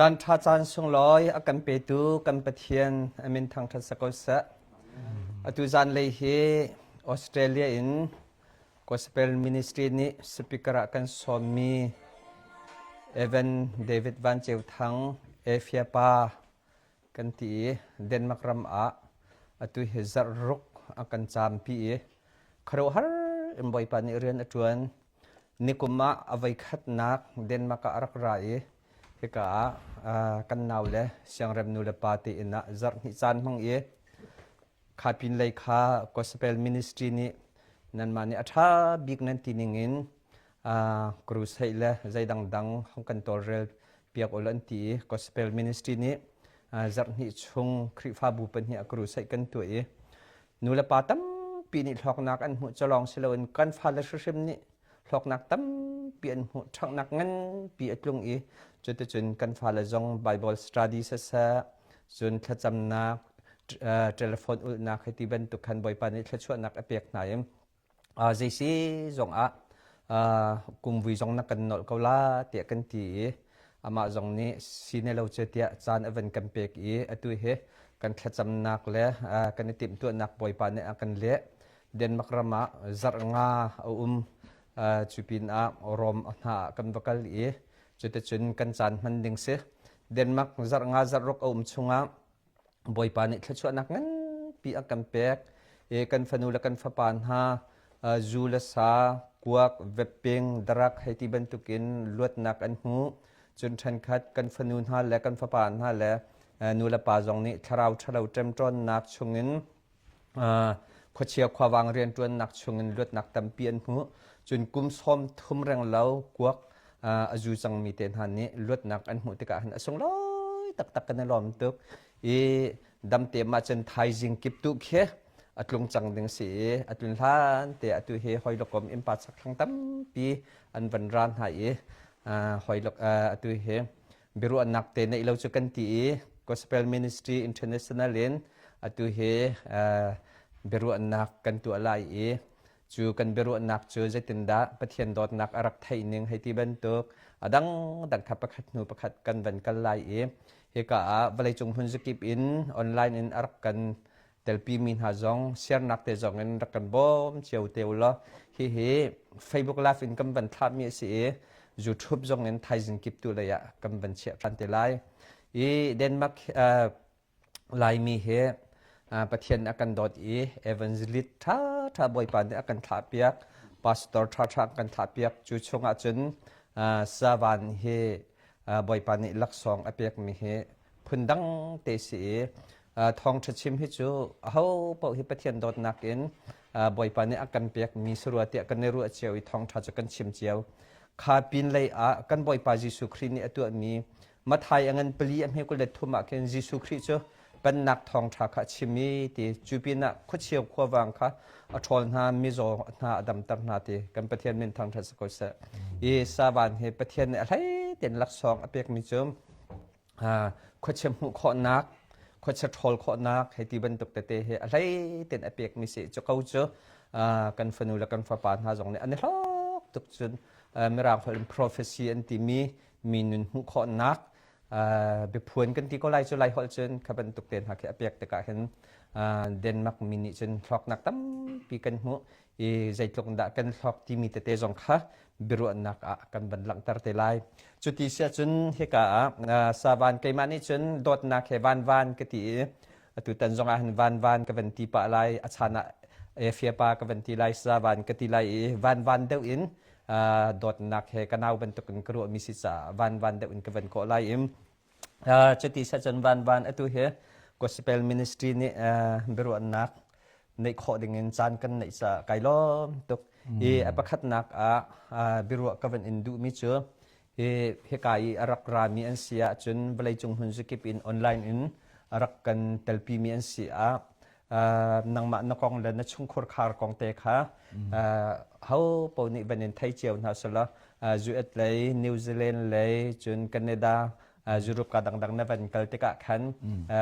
Caan ṭha caan sunglawi a kan petu kan Pathian a min thangṭhat si ko seh. Atu zanlei hi Australia in Gospel Ministry nih speaker ah kan sawmmi Evan David Van Ceu Thang Efia pa kan ti i Denmark ram ah atu hi zarh ruk a kan caampi i khuaruahhar in Bawipa nih rian a ṭuan. Nikum ah a voikhatnak Denmark ah a rak ra i hika ah kan nau le siangrem nu le pa te inn ah zarh hnih caan hmang i kha pin lei kha Gospel Ministry nih nanmah nih a ṭha bik nan ti ning in crusade le zei dangdang hong kan tawlrel piak ul an ti i Gospel Ministry nih zarh hnih chung Khrihfabu pahnih ah crusade kan tuah i nu le pa tampi nih hlawknak an hmuh colong si loin kan fale hrimhrim nih hlawknak tampi an hmuh ṭhanghnak nganpi a tlung i cuticun kan fale zong Bible study siseh cun thlacamnak telephone ulhnak hei ti bantuk khan Bawipa nih thluachuahnak a pek hna i Zeisi zongah kumvui zong na kan nolh ko la tiah kan ti i amah zong nih si ne lo cu tiah caan a van kan pek i atu hi kan thlacamnak le kan i timhtuahnak Bawipa nih a kan leh. Denmark ram ah zarh nga a um. Cu pinah Rom hna ah kan va kal i cuticun kan caan hman ding si. Denmark zarh nga zarh ruk a um chungah Bawipa nih thluachuahnak nganpi a kan pek i kan fanu le kan fapa hna zu le sa, kuak, vepping, darak hei ti bantukin luatnak an hmu. Cun ṭhenkhat kan fanu hna le kan fapa hna le nu le pa zong nih thlarau ṭhalo ṭemṭawnnak chungin khuachia khuavang rianṭuannak chungin luatnak tampi an hmu. Cun kum sawm thum reng lo kuak a zu cangmi te hna nih luatnak an hmuh tikah hin a sunglawi taktak kan i lawm tuk. I damte mah cun thaizing kip tu khi a tlung cang ding si i a tlun hlan te atu hi hoilokom innpa chakthlang tampi an van ra hna i hoilok atu hi biaruahnak te neih lo cu kan ti i Gospel Ministry International in atu hi biaruahnak kan tuah lai i cu kan biaruahnak cu zeitindah Pathian dawtnak a rak theih ning hei ti bantuk a dangdang kha pakhat hnu pakhat kan van kal lai i hika ah vawleicung hmun zakip in online in a rak kan telpimi hna zong siarnak te zong in rak kan bawm cio te u law hihi Facebook live in kan van thlahmi a si i YouTube zong in thaizing kip tu lei ah kan van chiah ṭhan te lai i Denmark Laimi hi Pathian a kan dawt i evangelist ṭha ṭha Bawipa nih a kan thlahpiak pastor ṭha ṭha kan thlahpiak cu chungah cun Savan hi Bawipa nih laksawng a pekmi hi phundang te si i thawngṭha chim hi cu aho paoh hi Pathian dawtnak in Bawipa nih a kan pekmi sarua tiah kan i ruah cio i thawngṭha cu kan chim cio. Kha pin lei ah kan Bawipa Jesuh Khrih nih a tuahmi Mathai a ngan pali a hme 23 ah khin Jesuh Khrih cu pennak thawngṭha kha a chim i ti cu pinah khuachia khuavang kha a ṭhawl hna mizaw hna a damter hna ti kan Pathian min thangṭhat si ko seh. I savan hi Pathian nih a hlei tein laksawng a pekmi cu khuachia hmuh khawhnak khuachia ṭhawl khawhnak hei ti bantuk tete hi a hlei tein a pekmi si cu ko cu kan fanu le kan fapa hna zong nih an i hlawk tuk cun mirang holh in prophecy an timi mi nun hmuh khawhnak biaphuan kan ti ko lai cu lai holh cun kha bantuk te hna khi a pek tikah hin Denmark mi nih cun hlawknak tampi kan hmuh i zeitluk dah kan hlawk timi tete zong kha biaruahnak ah kan van langhter te lai. Cuti si ahcun hika ah savan keimah nih cun dawtnak he van van ka ti i atutan zong ah hin van van ka van ti pah lai a chan ah Efia pa ka van ti lai savan ka ti lai i van van deuh in dawtnak he ka nau bantukin ka ruahmi si caah van van deuh in ka van kawh lai i Cuti sacun vanvan atu hi Gospel Ministry nih biaruahnak neih khawh dingin caan kan neih caah kai lawm tuk. I a pakhatnak ah biaruah ka van in duhmi cu hi hika i a rak rami an si ahcun vawleicung hmun zakip in online in a rak kan telpimi an si ah nangmah na kong le na chungkhur khar kong te kha ho paoh nih van in thei cio hna selaw US lei New Zealand lei cun Canada Europe ka dangdang na van kal tikah khan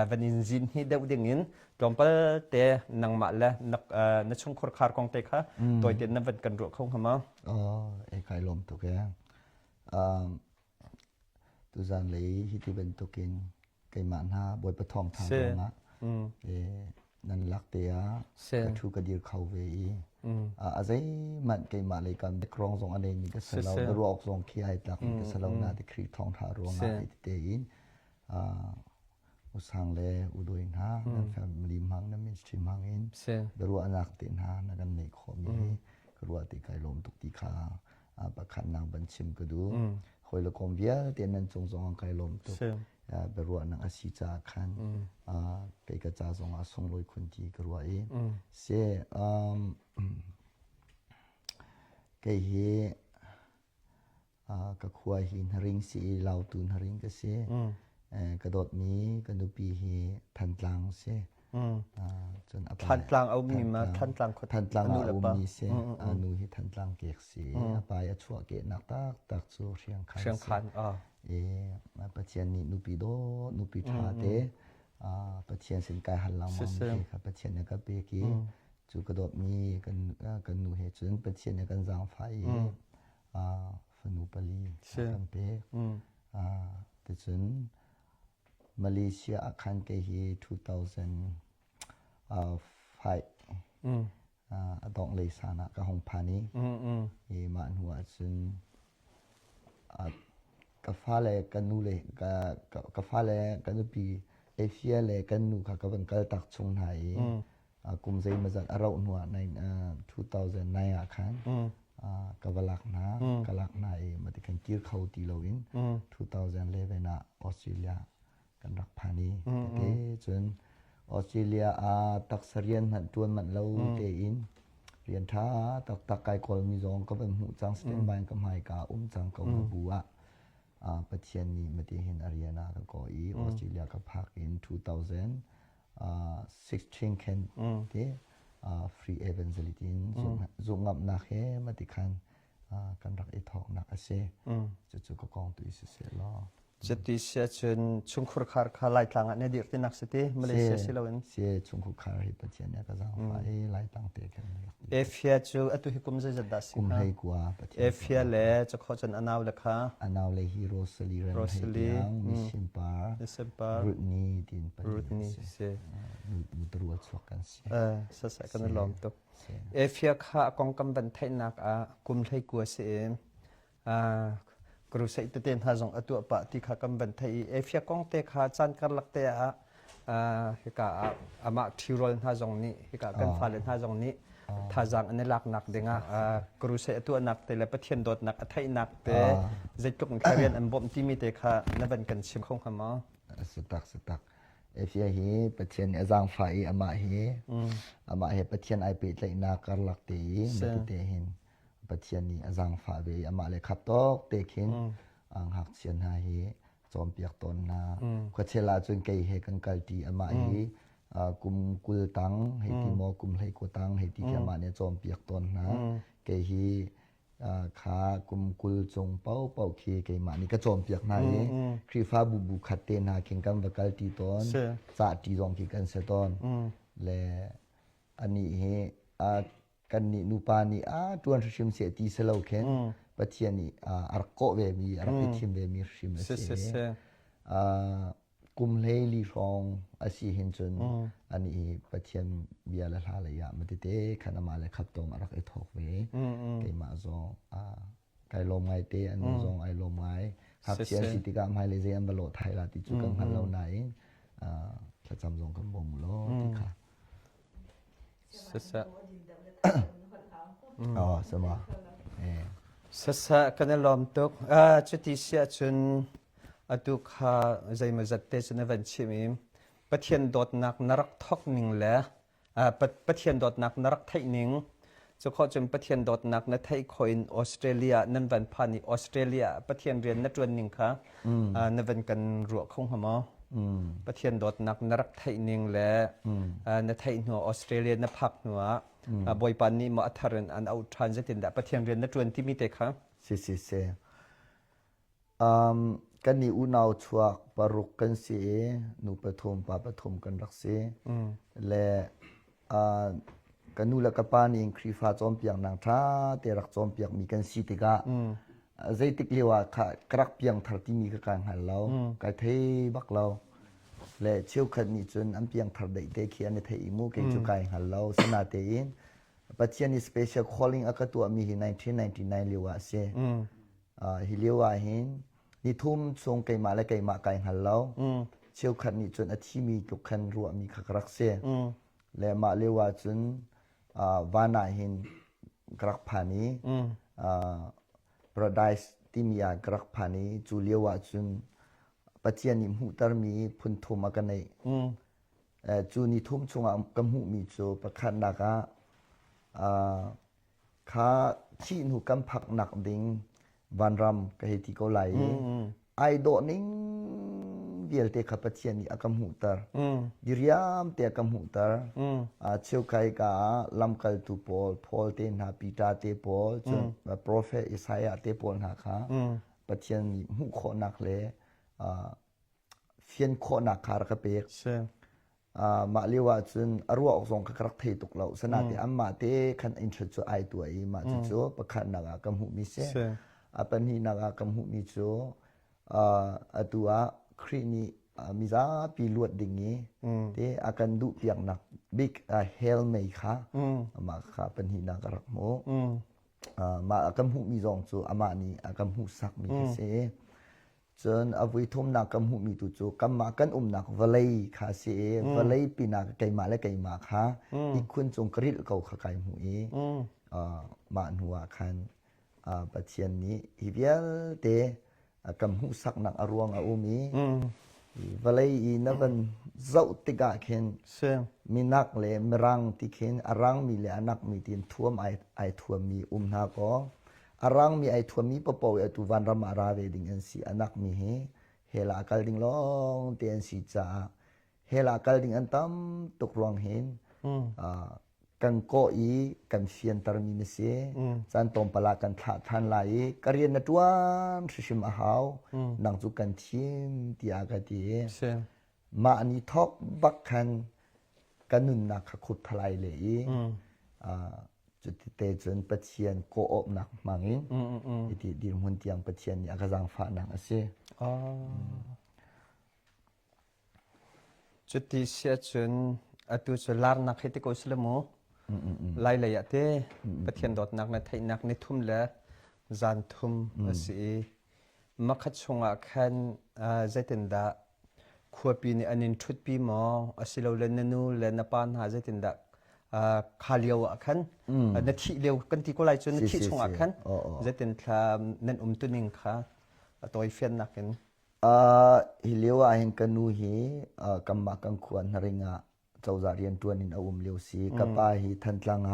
van in zin hi deuh ding in tlawmpal te nangmah le na chungkhur khar kong te kha tawite na van kan ruah kho hnga ma? Oh, e kai lawm tuk e. Tuzan lei hiti bantukin keimah hna Bawipa thawngtha ruangah nan lak te ah ka thu ka dir kho ve i a zeihmanh keimah lei kan background zong a neimi ka si lo, biaruah zong khi ai tlakmi ka si lo na ti Khrih thawngtha ruangah hiti tein usang le udoi hna nan family hmang na ministry hmang in biaruahnak te hna na kan neih khawhmi hi ka ruah ti kai lawm tuk ti kha pakhatnak ban chim ka duh. Hawi le kom vialte nan cung zong kai lawm tuk. Biaruahnak a si caah khan kei ka ca zong ah sunglawi khun ti ka ruah i se kei hi Ka khua hi Hnaring si i Lautu Hnaring ka si. Ka dawtmi ka nupi hi Thantlang si. Cun a pa Thantlang a ummi ma Thantlang khua Thantlang a ummi si. A nu hi Thantlang kek si. A pa i a chuah kehnak taktak cu Hriangkhan si. Hriangkhan ah. I Pathian nih nupi dawt, nupi ṭha te Pathian sin kai hal lengmang mi kha Pathian nih a ka pek i cu ka dawtmi kan nu he cun Pathian nih a kan zaangfah i fanu pali a kan pek. Ticun Malaysia ah khan kei hi 2005 a dongh lei san ah ka hung phan i i mah hnu ah cun ka fale ka nu le ka fale ka nupi Asia le kan nu kha ka van kal tak chung hna i kum zeimawzat a rauh hnu ah 2009 ah khan ka va lak hna ka lak hna i mati khan kir kho ti loin 2011 ah Australia kan rak phan i tete cun Australia ah taksa rian hmanh tuan manh lo tein rian tha taktak kai kawlmi zong ka van hmuh cang standby ka hmai ka um cang ko na bu ah Pathian nih mati hin a rian ah ka kaw i Australia ka phak in 2000 16 khen te free evangelist in zumhngamhnak he mati khan kan rak i thawknak a si. Cucu ka kong tu i siseh law. Cuti si ahcun chungkhur khar kha Laitlang ah na dir tinak si ti Malaysia si loin. Si chungkhur khar hi Pathian nih a ka zaangfah i Laitlang te khan rak Efia cu atu hi kum zeizat dah si Kum hlei kua Pathian. Efia le cakho cun a nau le kha. A nau le hi Rosalie Ram Rosalie Mission Par Mission Par Rutni tin pali Rutni si. Nu rual chuak kan si. Sasa kan i lawm tuk. Efia kha a kongkam van theihnak ah kum hlei kua si in crusade tete hna zong a tuah pah ti kha kan van theih i Efia kong te kha caan karlak te ah hika ah amah ṭhirual hna zong nih hika kan fale hna zong nih thazaang an i laknak dingah crusade a tuahnak te le Pathian dawtnak a theihnak te zeitluk in rian an bawmh timi te kha na van kan chim kho hnga maw? Si tak si tak. Efia hi Pathian nih a zaangfah i amah hi amah he Pathian ai pehtlaihnak karlak te i te hin Pathian nih a zaangfah ve i amah le khap tawk te khin ngakchia hna hi cawnpiak tawn hna. Khuachel ahcun kei he kan kalṭi amah hi kum 20 tang hei ti maw kum 19 tang hei ti khi amah nih a cawnpiak tawn hna. Kei hi kha kum 20 cung paohpaoh khi keimah nih ka cawnpiak hna i Khrihfabu bu khat te hna khin kan va kalṭi tawn. Cahṭi zong khi kan si tawn. Le anih hi kannih nupa nih a ṭuan hrimhrim seh ti si lo khin Pathian nih a rak kawh vemi a rak i thim vemi hrim a si. Kum hleili hrawng a si hin cun anih hi Pathian bia le hla lei ah matete khan amah le khap tong a rak i thawk ve. Keimah zong kai lawm ngai te an nu zong ai lawm ngai. Ngakchia si tikah hmailei zei an va lawh thai la ti cu kan hngal lo nain thlacam zong kan bawm law ti kha. Sasa. Oh, sama. Sasa kan i lawm tuk. Cuti si ahcun atu kha zeimawzat te cu na van chim i Pathian dawtnak na rak thawk ning le Pathian dawtnak na rak theih ning cu khawh cun Pathian dawtnak na theih khawh in Australia nan van phan i Australia Pathian rian na ṭuan ning kha na van kan ruah kho hnga maw? Pathian dawtnak na rak theih ning le na theih hnu Australia na phak hnu ah Bawipa nih maw a thar in an auh ṭhan zeitindah Pathian rian na ṭuan timi te kha Si si si. Kan nih unau chuak paruk kan si i nu pathum pa pathum kan rak si. Le ka nu le ka pa nih Khrihfa cawnpiaknak ṭha te rak cawnpiakmi kan si tikah. Zeitik lio ah kha ka rak piangthar timi kha kaa hngal lo. Kai thei bak lo. Le cheukhat nih cun an piangthar daih te khi an i theih i mu kei cu kai hngal lo. Sinatein Pathian nih special calling a ka tuahmi hi 1999 lio ah a si. Hi lio ah hin nithum chung keimah le keimah kai hngal lo. Cheukhat nih cun a thimi tluk khan ruahmi kha ka rak si. Le mah lio ah cun van ah hin ka rak phan i paradise timi ah ka rak phan i cu lio ah cun Pathian nih hmuhtermi phun thum a ka neih. Cu ni thum chungah ka hmuhmi cu pakhatnak ah kha thih hnu kan phaknak ding vanram ka hei ti ko lai i ai dawh ning vialte kha Pathian nih a ka hmuhter. Diriam te a ka hmuhter. Cheukai ka ah lamkaltu pawl, Paul te hna, Peter te pawl, cun prophet Isaiah te pawl hna kha Pathian nih hmuh khawhnak le fian khawhnak kha rak ka pek. Mah lio ah cun a ruah awk zong kha ka rak thei tuk lo. Sanate anmah te khan interest cu ai tuah i mah cucu pakhatnak ah ka hmuhmi si. A pahnihnak ah ka hmuhmi cu atu ah Khrih nih mizapi luat ding i te a kan duh piaknak bik hell mei kha amah kha pahnihnak ka rak hmuh. Mah a kan hmuhmi zong cu amah nih a kan hmuhsakmi kha si. Cun a vui thumnak ka hmuhmi tu cu kanmah kan umnak vawlei kha a si i vawlei pinah keimah le keimah kha ihkhun cung ka rilh ko kha kai hmuh i mah hnu ah khan Pathian nih hi vialte kan hmuhsaknak a ruang a um i vawlei i na van zoh tikah khin minak le mirang ti khin a rangmi le a nakmi tiin thuam ai thuammi um hna kaw A rangmi ai thuammi paohpaoh i atu vanram ah ra ve ding an si. A nakmi hi hell ah kal ding lawng te an si caah hell ah kal ding an tam tuk ruang hin kan kawh i kan fiantermi na si. Caan tlawmpal ah kan thlah ṭhan lai i ka rian na ṭuan hrimhrim a hau. Nang cu kan thim tiah ka ti. Mah ni thawk bak khan ka nunnak kha khup thalai le i Cutite cun Pathian kawhawpnak hmang in iti dirhmun tiang Pathian nih a ka zaangfahnak a si. Cuti si ahcun atu cu larnak hi ti ko sile mu. Lai lei ah te Pathian dawtnak le theihnak ni thum le zan thum a si i makhat chungah khan zeitindah khuapi nih an in ṭhutpi maw asilole na nu le na pa hna zeitindah kha lio ah khan na thih lio kan ti ko lai cu na thih chungah khan zeitin thla nan um tuning kha a tawifiannak in Hi lio ah hin ka nu hi kanmah kan khua Hnaring ah cozah rianṭuan in a um lio si. Ka pa hi Thantlang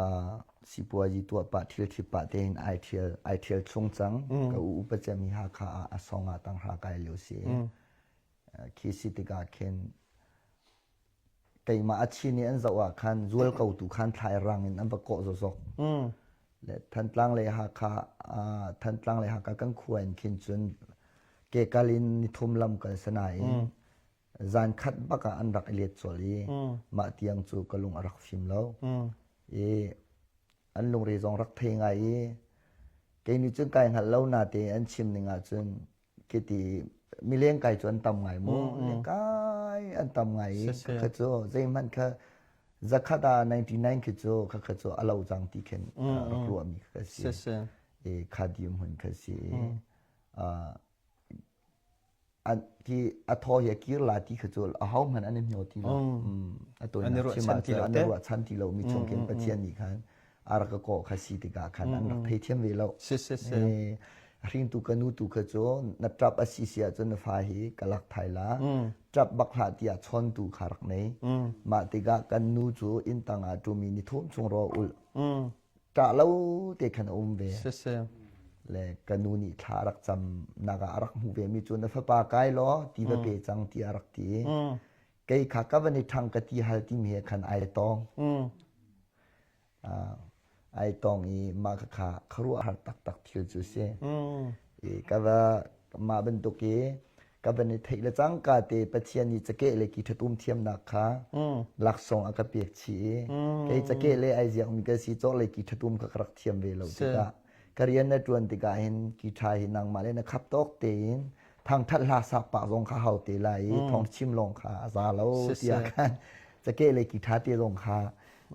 ah sipuazi tuah pah thil ṭhit pah tein ai ṭhial ai ṭhial chung cang. Ka u upa cem hi Hakha ah a song ah tanghra kai lio si. Khi si tikah khin keimah a chin i an zoh ah khan zual ko tu khan thlai rang in an va kawh zawzok. Le Thantlang le Hakha Thantlang le Hakha kan khua in khin cun ke kal in nithum lam kal sanain Zan khat bak ah an rak i let colh i mah tiang cu ka lung a rak fim lo. I an lungre zong rak thei ngai i kei nih cun kai hngalh lo nate an chim ning ahcun kiti mileng kai cu an tam ngai mu lengkai an tam ngai i kha cu zeihmanh kha zakhat ah 99 khi cu kha kha cu a lo cang ti khin rak ruahmi kha si i kha dirhmun kha si i Ti a thaw hi a kir la ti kha cu ahohmanh an i hno ti lo. A tawinak chim ahcun an i ruahchan ti lo mi chung khin Pathian nih khan a rak ka kawh kha si tikah khan an rak theithiam ve lo. Hringtu ka nu tu kha cu na ṭap a si si ahcun na fa hi ka lak thai la. Ṭap bak hlah tiah chawntu kha rak nei. Mah tikah kan nu cu inn tang ah ṭumi ni thum chung raw ulh. Ṭah lo te khan a um ve. Le ka nu nih thla a rak cam nak ah a rak hmuh ve mi cu na fapa kai law ti va pe cang tiah a rak ti. Kei kha ka van i ṭhang ka ti hal timi he khan ai tong. Ai tong i mah kha khuaruahhar taktak thil cu si. I ka va mah bantuk i ka van i theih le cangka te Pathian nih cakeh le ki ṭhatum thiamnak kha laksawng a ka pek chih i kei cakeh le ai ziakmi ka si cawk le ki ṭhatum kha ka rak thiam ve lo tikah. Ka rian na ṭuan tikah hin guitar hi nangmah le na khap tawk tein thangṭhat hla sak pah zong kha hau te lai i thawngchim lawng kha a za lo tiah khan cakeh le guitar te zong kha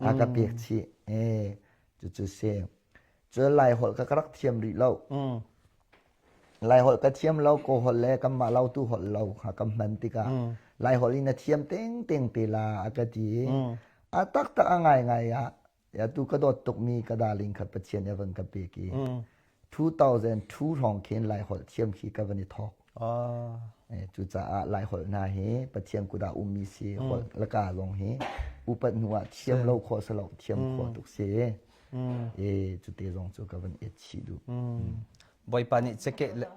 a ka pek chih. Eh, cucu si. Cun Laiholh ka ka rak thiam rih lo. Laiholh ka thiam lo, Kaw holh le kanmah Lautu holh lo kha ka hman tikah Laiholh in na thiam tengteng te la a ka ti i a taktak a ngaingai ah atu ka dawt tukmi ka darling kha Pathian a van ka pek i 2002 hrawng khin Laiholh thiam khi ka van i thawk. Cucaah Laiholh hna hi Pathian kut ah ummi si holh le ka zong hi upat hnu ah thiam lo khawh si lo thiam khawh tuk si. E cute zong cu ka van et chih duh. Bawipa nih cakeh le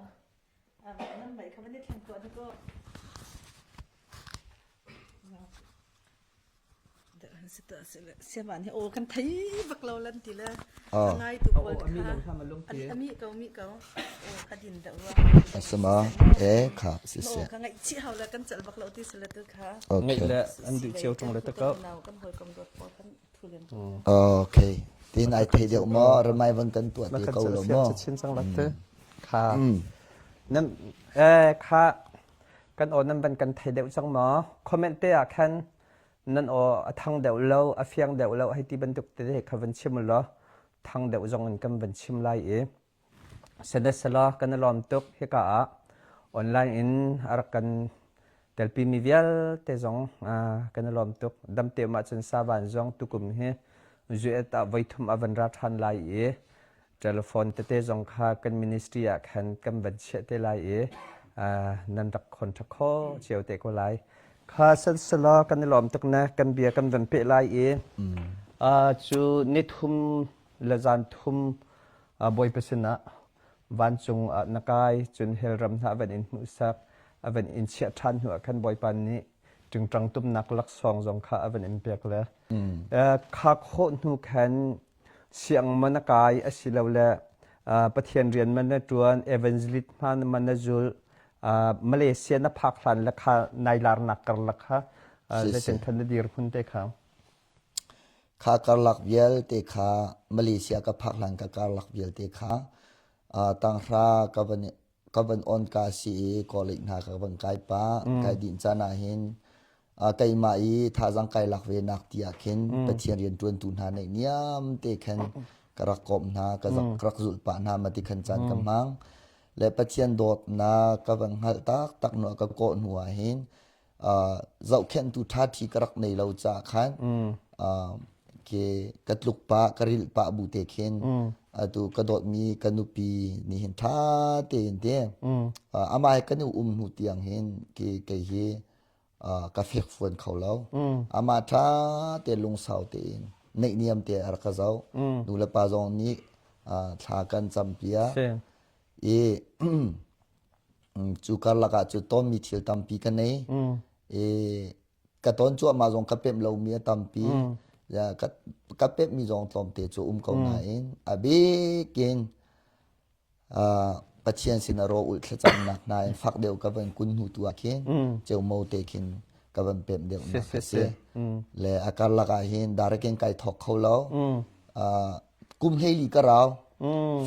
Siaman hi aw kan thei bak lo lan ti le ngai tu pawl kha ami ko mi ko aw kha din da wa asama e kha si se ka ngai chi hau la kan chal bak lo ti sala tu kha ngai le an du cheu tung le ta ko kan hoi kom dot pawl kan Okay. Tin ai thei deuh maw ramai van kan tuah te ko lo maw? Chin cang lak te. Kha. Nam eh kha kan aw nan van kan thei deuh cang maw? Comment te ah khan nan aw a thang deuh lo, a fiang deuh lo hei ti bantuk te kha van chim law thang deuh zong in kan van chim lai i Sihmanhsehlaw kan i lawm tuk. Hika ah online in a rak kan telpimi vialte zong kan i lawm tuk. Damte um ahcun Savan zong tukum hi US ah voithum a van ra ṭhan lai i telephone tete zong kha kan ministry ah khan kan van chiah te lai i nan rak khon ṭha kho cio te ko lai. Kha sihmanhsehlaw kan i lawm tuk na kan bia kan van peh lai i cu nithum le zan thum Bawipa sinah vancung ah na kai cun hell ram hna a van in hmuhsak a van in chiah ṭhan hnu ah khan Bawipa nih ṭingṭang tumnak laksawng zong kha a van in pek le kha khawh hnu khan siang ma na kai asilole Pathian rian ma na ṭuan evangelist hma ma na zul Malaysia na phak hlan le kha nai larnak karlak kha zeitin khan na dirhmun te kha Kha karlak vialte kha Malaysia ka phak hlan ka karlak vialte kha tanghra ka van ka van on ka si i college hna ka van kai pah. Kai dinh caan ah hin keimah i thazaang kai lak ve nak ti ah khin Pathian rianṭuantu hna neih niam te khan ka rak komh hna, ka rak zulh pah hna ma ti khan caan ka hmang. Le Pathian dawtnak ka van hngalh taktak hnu ah ka kawh hnu ah hin zohkhenhtu ṭhaṭhi ka rak nei lo caah khan ke ka tluk pah ka rilh pah bu te khin atu ka dawtmi ka nupi nih hin ṭha tein te amah he kan i um hnu tiang hin ke kei hi ka fekfuan kho lo amah ṭha te lungsau tein neihniam te a rak ka zoh nu le pa zong nih thla kan campiak i Cu karlak ah cu tonmi thil tampi ka nei. I ka ton cuahmah zong ka pemh lomi a tampi. Ka, ka pemhmi zong tlawmte cu um ko nain a bikin uh, Pathian sin a ro ulh thlacamnak hna in fak deuh ka van kun hnu tu ah khin ceumo te khin ka van pemh deuh nak a si. Le a karlak ah hin direct in kai thawk kho lo. Uh, kum hleili ka rau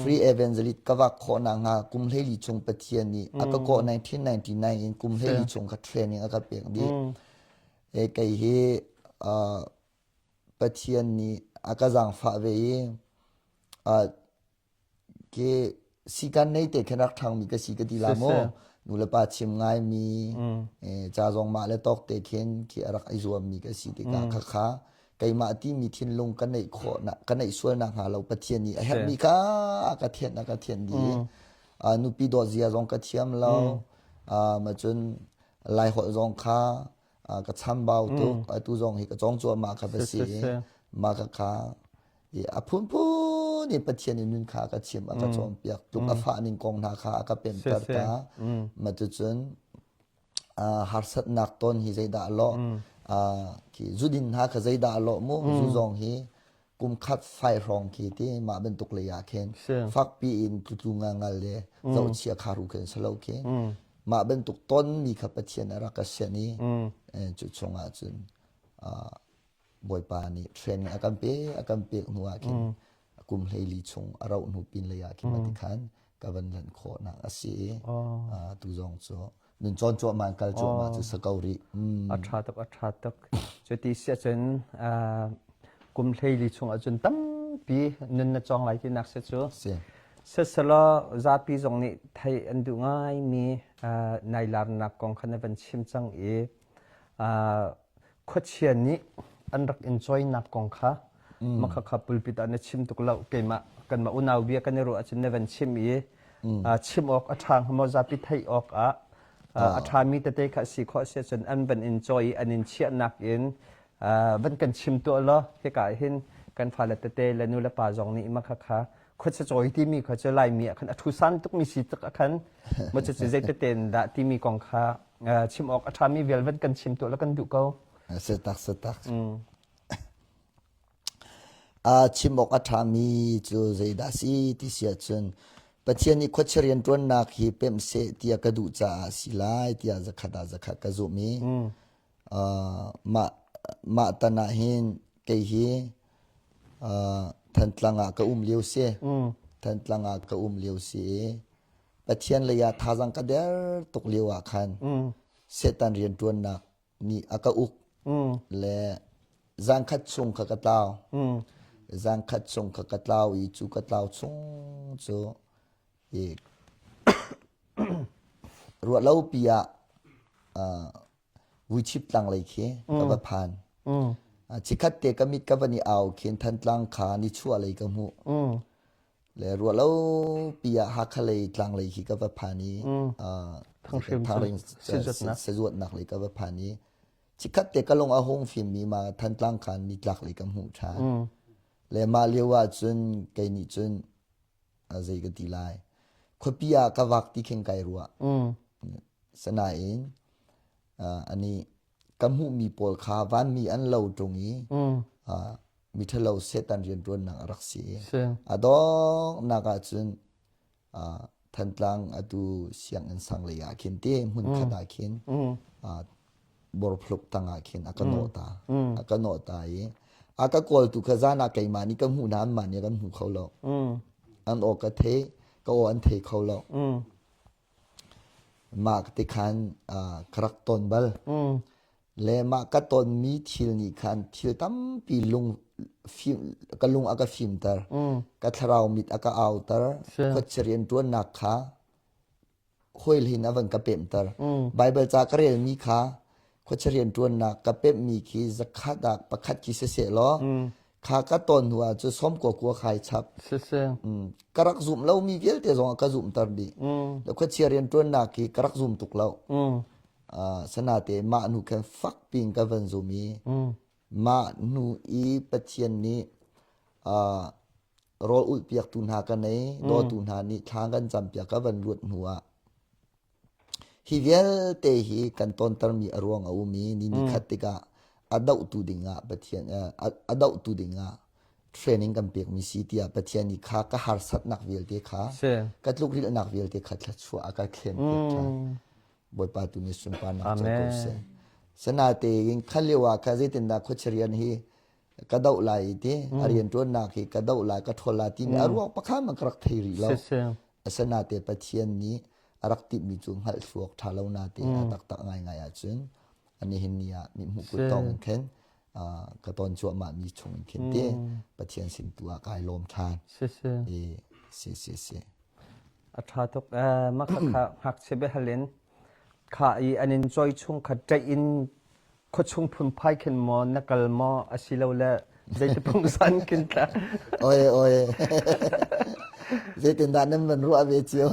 free evangelist ka vak khawh nak hnga kum hleili chung Pathian nih a ka kawh 1999 in kum hleili chung ka training a ka pek dih e kei hi uh, Pathian nih a ka zaangfah ve i uh, ke sikan nei te khan rak ṭhangmi ka si ka ti la maw nu le pa chim ngaimi ca zong mah le tawk te khin khi a rak i zuammi ka si tikah khakha keimah timi thinlung ka neih khawh ka neih sual nak hnga lo Pathian nih a herhmi kha a ka thianh a ka thianh dih nupi dawt zia zong ka thiam lo ma cun lai holh zong kha ka chambau tuk atu zong hi ka cawng cuahmah kha va si mah ka kha i a phunphun in Pathian in nun kha a ka chim a ka cawnpiak tluk a fah ning kong hna kha a ka pemter ta ma cucun harsatnak ton hi zeidah a lawh khi zudin hna kha zeidah a lawh mu zu zong hi kum khat fai hrawng khi ti mah bantuk lei ah khin fakpi in tlutlu ngangal le zohchia kharu khin salo khi mah bantuk ton mi kha Pathian a rak ka sian i cu chungah cun Bawipa nih training a kan pe a kan pek hnu ah khin mm. Kum 14 chung a rauh hnu pin lei ah khin mah ti khan ka van lanh khawhnak a si i tu zong cu nun cawn cuahmah in kal cuahmah cu sa ko rih. A ṭha tuk, a ṭha tuk. Cuti si ahcun kum 14 chung ahcun tampi nun na cawng lai tinak si cu. Si. Siselaw zapi zong nih theih an duh ngaimi nai larnak kong kha na van chim cang i khuachia nih an rak in cawinak kong kha makhakha pulpit ah na chim tuk lo keimah kanmah unau bia kan i ruah ahcun na van chim i chim awk a ṭha hnga maw zapi theih awk ah a ṭhami tete kha si khawh si ahcun an van in cawi i an in chiahnak in van kan chim tuah law hika ah hin kan fale tete le nu le pa zong nih makhakha khuacha cawi timi kha cu Laimi ah khan a ṭhusan tukmi si tuk ah khan maw cucu zeitete in dah timi kong kha chim awk a ṭhami vial van kan chim tuah la kan duh ko. Setak setak. Chim awk a ṭhami cu zeidah si ti si ahcun Pathian nih khuachia rianṭuannak hi pemh seh tiah ka duh caah si lai tiah zakhat ah zakhat ka zumh i mah mah tan ah hin kei hi Thantlang ah ka um lio si. Thantlang ah ka um lio si i Pathian lei ah thazaang ka der tuk lio ah khan Satan rianṭuannak nih a ka uk le zangkhat chung kha ka tlau. Zangkhat chung kha ka tlau i cu ka tlau chung cu i ruah lo pi ah Vuichip tlang lei khi ka va phan. Chikhat te ka mit ka van i au khin Thantlang kha nichuah lei ka hmuh. Le ruah lo pi ah Hakha lei tlang lei khi ka va phan i Thangring sazuatnak lei ka va phan i chikhat te ka lung a hung fimmi ma Thantlang khan nitlak lei ka hmuh ṭhan. Le mah lio ah cun kei nih cun zei ka ti lai khuapi ah ka vak ti khin kai ruah. Sanain ani ka hmuhmi pawl kha vanmi an lo ṭung i miṭhalo Satan rianṭuannak a rak si. A donghnak ahcun Thantlang atu sianginn sang lei ah khin te hmun khat ah khin borphluk tang ah khin a ka nawh ta. A ka nawh ta i a ka kawltu kha zan ah keimah nih ka hmuh hna anmah nih kan hmu kho lo. An aw ka thei, ka aw an thei kho lo. Mah ti khan ka rak ton bal. Le mah ka tonmi thil nih khan thil tampi lung fim, ka lung a ka fimter. Ka thlarau mit a ka auter. Khuachia rianṭuannak kha hawilhin a van ka pemhter. Baibal ca ka relmi kha khuachia rianṭuannak ka pemhmi khi zakhat ah pakhat khi siseh law kha ka tawn hnu ah cu som kua kua khai chap. Ka rak zum lomi vialte zong a ka zumhter dih. Khuachia rianṭuannak hi ka rak zum tuk lo. Sanate mah hnu khan fak piin ka van zum i mah hnu i Pathian nih rawl ulh piaktu hna ka nei, dawtu hna nih thla kan campiak ka van luat hnu ah Hi vialte hi kan tontermi a ruang a um i ni nikhat tikah a dohtu dingah Pathian a dohtu dingah training kan pekmi si tiah Pathian nih kha ka harsatnak vialte kha ka tlukrilhnak vialte kha thluachuah a ka thlen piak ṭhan. Bawipa tu nih sunparnak co ko seh. Sanatein kha lio ah kha zeitindah khuachia rian hi ka doh lai i ti a rianṭuannak hi ka doh lai ka ṭhawl lai timi a ruang pakhat man ka rak thei rih lo. Asanate Pathian nih a rak timhmi cu hngalh thluak ṭha lo natein a taktak ngaingai ahcun nihin ni ah mithmuh kut tawng in khin ka ton cuahmah mi chung in khin te Pathian sin tu ah kai lawm ṭhan. Si si si si. A ṭha tuk. Mah kha ngakchia biahal in kha i an in cawi chung kha ṭaih in khuachung phunphai khin maw na kal maw asilole zeiti pungsan khin tla Oi oi. Zeitindah nan van ruah ve cio.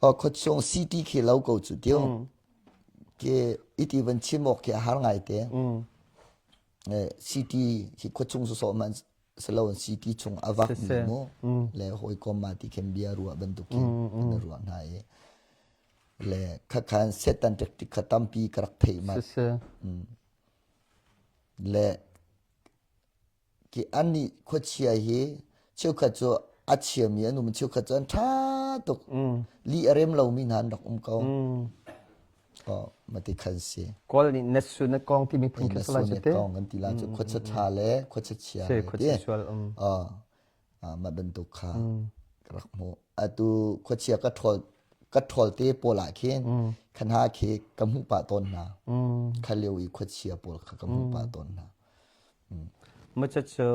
O khuachung city khi lo ko cu tiu. Ke iti van chim awk khi a har ngai te. City khi khuachung sawsawh man silo city chung a vak mi mu le hawikom ma ti khin bia ruah bantukin an ruah hna i le khakhan setan tactic kha tampi ka rak theih mat le ki annih khuachia hi cheukhat cu a chiami an um cheukhat cu an ṭha tuk li a rem lomi hna an rak um ko. Oh, mati khan si. Kawl nih na su na kong timi phun khi sala cu te. Kong kan ti la cu khuacha tha le khuacha chia le khuacha sual um. Oh, mah bantuk kha ka rak hmuh. Atu khuachia ka ṭhawl ka ṭhawl te pawl ah khin khan ha khi ka hmuh pah tawn hna. Kha lio i khuachia pawl kha ka hmuh pah tawn hna. Cucu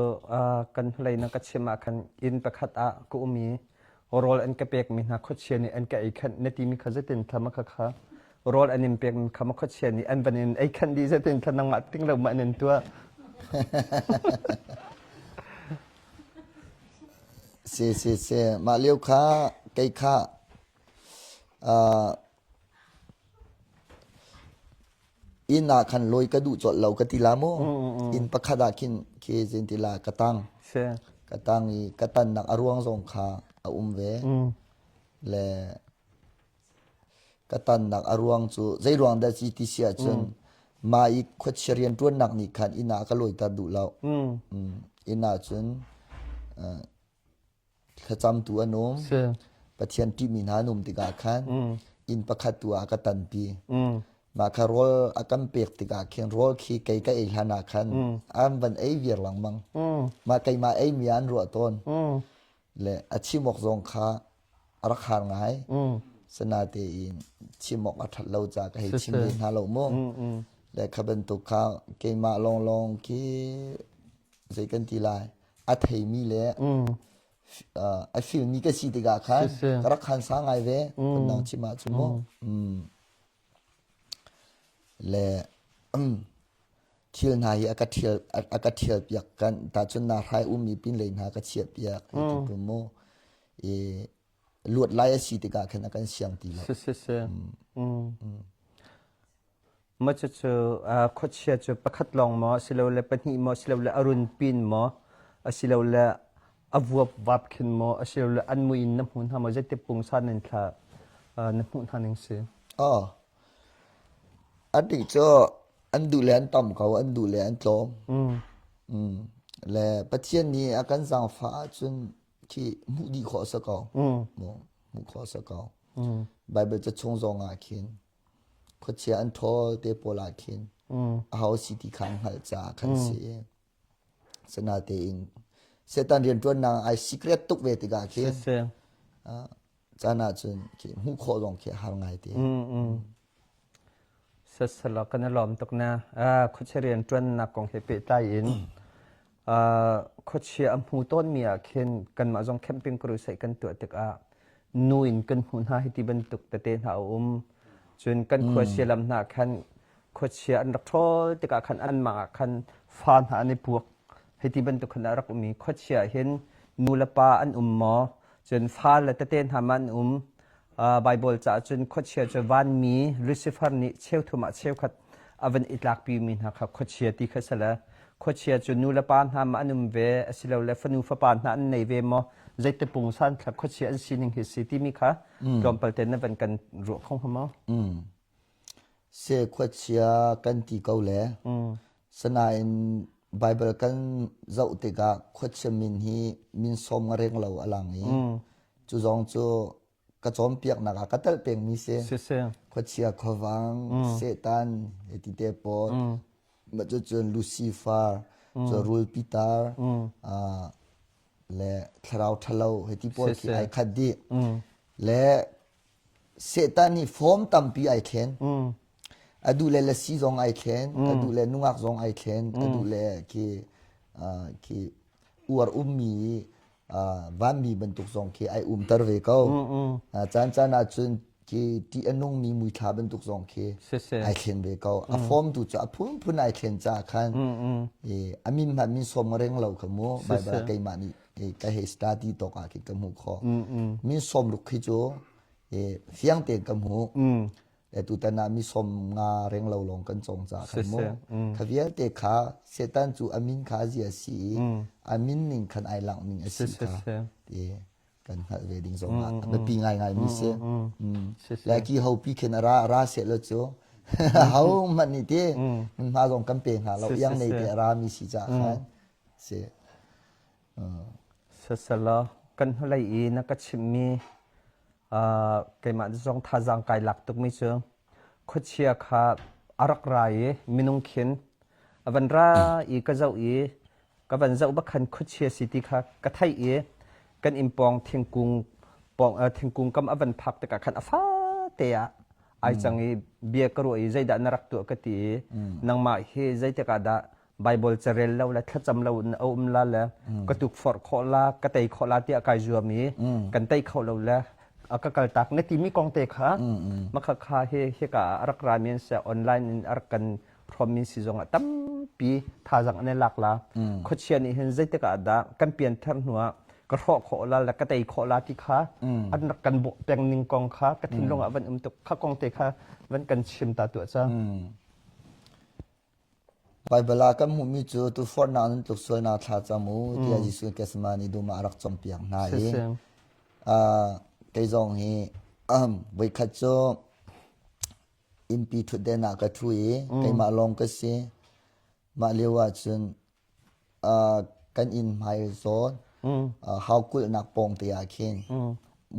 kan hnulei na ka chim ah khan inn pakhat ah ka um i rawl an ka pekmi hna khuachia nih an ka ei khanh na timi kha zeitin thla ma kha kha rawl an in pekmi kha ma khuachia nih an van in ei khanh dih zeitin thla nangmah ting lo ma an in tuah. Si si si mah lio kha kei kha Inn ah khan lawi ka duh colh lo ka ti la mu. Inn pakhat ah khin khi zin ti la ka tang. Ka tang i ka tannak a ruang zong kha a um ve. Le ka tannak a ruang cu zei ruang dah si ti si ahcun mah i khuachia rianṭuannak nih khan inn ah ka lawiter duh lo. Inn ah cun Thlacamtu an um. Pathian ṭihmi hna an um tikah khan inn pakhat tu ah ka tanpi. Mah kha rawl a kan pek tikah khin rawl khi kei ka ei hlan ah khan an van ei viar lengmang. Mah keimah eimi ah an ruah tawn. Le a chim awk zong kha a rak har ngai. Sinatein chim awk a ṭhat lo caah ka hei chim ve hna lo mu. Le kha bantuk kha keimah lawnglawng khi zei kan ti lai a theimi le a filmi ka si tikah khan ka rak khan sa ngai ve phundang chim ahcun mu le thil hna hi a ka thial a ka thial piak kan tahcun na hrai ummi pin lei hna ka chiah piak ti tu mu i luat lai a si tikah khan a kan siang ti lo si si si Maw cucu khuachia cu pakhat lawng maw asilole pahnih maw asilole a runpin maw asilole a vuapvap khin maw asilole an mui in na hmu hna maw zeiti pungsan in thla na hmuh hna ning si? Oh. An nih cu an duh le an tam ko, an duh le an tlawm. Mm. Le Pathian nih a kan zaangfah ahcun khi hmuh dih khawh a si ko. Hmuh khawh a si ko. Bible ca chung zong ah khin Khuachia an ṭhawl te pawl ah khin aho si ti kha an hngalh caah khan si. Sinatein Satan rianṭuannak ai secret tuk ve tikah khin caan ahcun khi hmuh khawh zong khi a har ngai te. Sasala kan i lawm tuk na. Khuachia rianṭuannak kong he pehtlai in khuachia a hmu tawnmi ah khin kanmah zong camping crusade kan tuah tikah nu in kan hmuh hna hi ti bantuk tete hna a um. Cun kan khuasia lam hna khan khuachia an rak ṭhawl tikah khan anmah ah khan fa hna an i puak. Hei ti bantuk khan a rak um i khuachia hin nu le pa an um maw? Cun fa le tete hna ma an um? Baibal caah cun khuachia cu vanmi Lucifer nih cheuthum ah cheukhat a van i tlakpimi hna kha khuachia ti kha si le khuachia cu nu le pa hna ma an um ve asilole fanu fapa hna an nei ve maw zeiti pungsan thla khuachia an sining hi si timi kha tlawmpal te na van kan ruah kho hnga maw? Se khuachia kan ti ko le sanain Bible kan zoh tikah khuachia min hi min sawm nga reng lo a lang i cu zong cu ka cawnpiaknak ah ka telh pengmi si. Khuachia khuavang, Satan, hiti te pawl, mah cucun Lucifer, cu rul pitar, le thlarau ṭhalo hiti pawl khi ai khat dih. Le Satan nih form tampi ai thlen. A duh le lasi zong ai thlen, a duh le nungak zong ai thlen, a duh le khi khi uar ummi vanmi bantuk zong khi ai umter ve ko. Caan caan ahcun khi ṭih a nungmi muithla bantuk zong khi ai thlen ve ko. A form tu cu a phunphun ai thlen caah khan a min hmanh min sawm reng lo kha mu Bible ah keimah nih ka hei study tawk ah khi ka hmuh khawh. Min sawm ruk khi cu fiang tein ka hmuh. Le tutan ah mi sawm nga reng lo lawng kan cawng ca khan mu. Kha vialte kha Satan cu a min kha zia si i a min ning khan ai langh ning a si kha ti kan hngalh ve ding zong ah a biapi ngaingai mi si. Le ki ho pi khin a ra ra seh lo cu ho hmanh nih ti hma zong kan pe hnga lo iang nei te a ra mi si ca khan si. Sasala kan hnulei i na ka chimhmi keimah zong thazaang kai lak tukmi cu. Khuachia kha a rak ra i minung khin a van ra i ka zoh i ka van zoh bak khan khuachia si ti kha ka theih i kan inn pawng thingkung pawng thingkung kam a van phak tikah khan a fate ah ai cang i bia ka ruah i zeidah na rak tuah ka ti i nangmah hi zeitik ah dah Bible carel lo le thlacam lo in a um la le ka tukforh khawh la ka tei khawh la tiah kai zuam i kan tei kho lo le a ka kaltak na timi kong te kha makha kha hi hika ah a rak ra mi an si online in a rak kan hrawm mi si zong ah tampi thazang an i lak la khuachia nih hin zeitik ah dah kan pianthar hnu ah ka hrawh khawh la le ka tei khawh la ti kha an rak kan bawh peng ning kong kha ka thinlung ah van um tuk kha kong te kha van kan chim ta tuah ca. Baibal ah kan hmuhmi cu tuforhnak nan tluk sualnak thla cam u tiah Jesuh Gethsemane dum ah a rak cawnpiak hna i kei zong hi voikhat cu innpi ṭhutden ah ka ṭhu i keimah lawng ka si. Mah lio ah cun kan inn hmai zawn hau kulhnak pawng te ah khin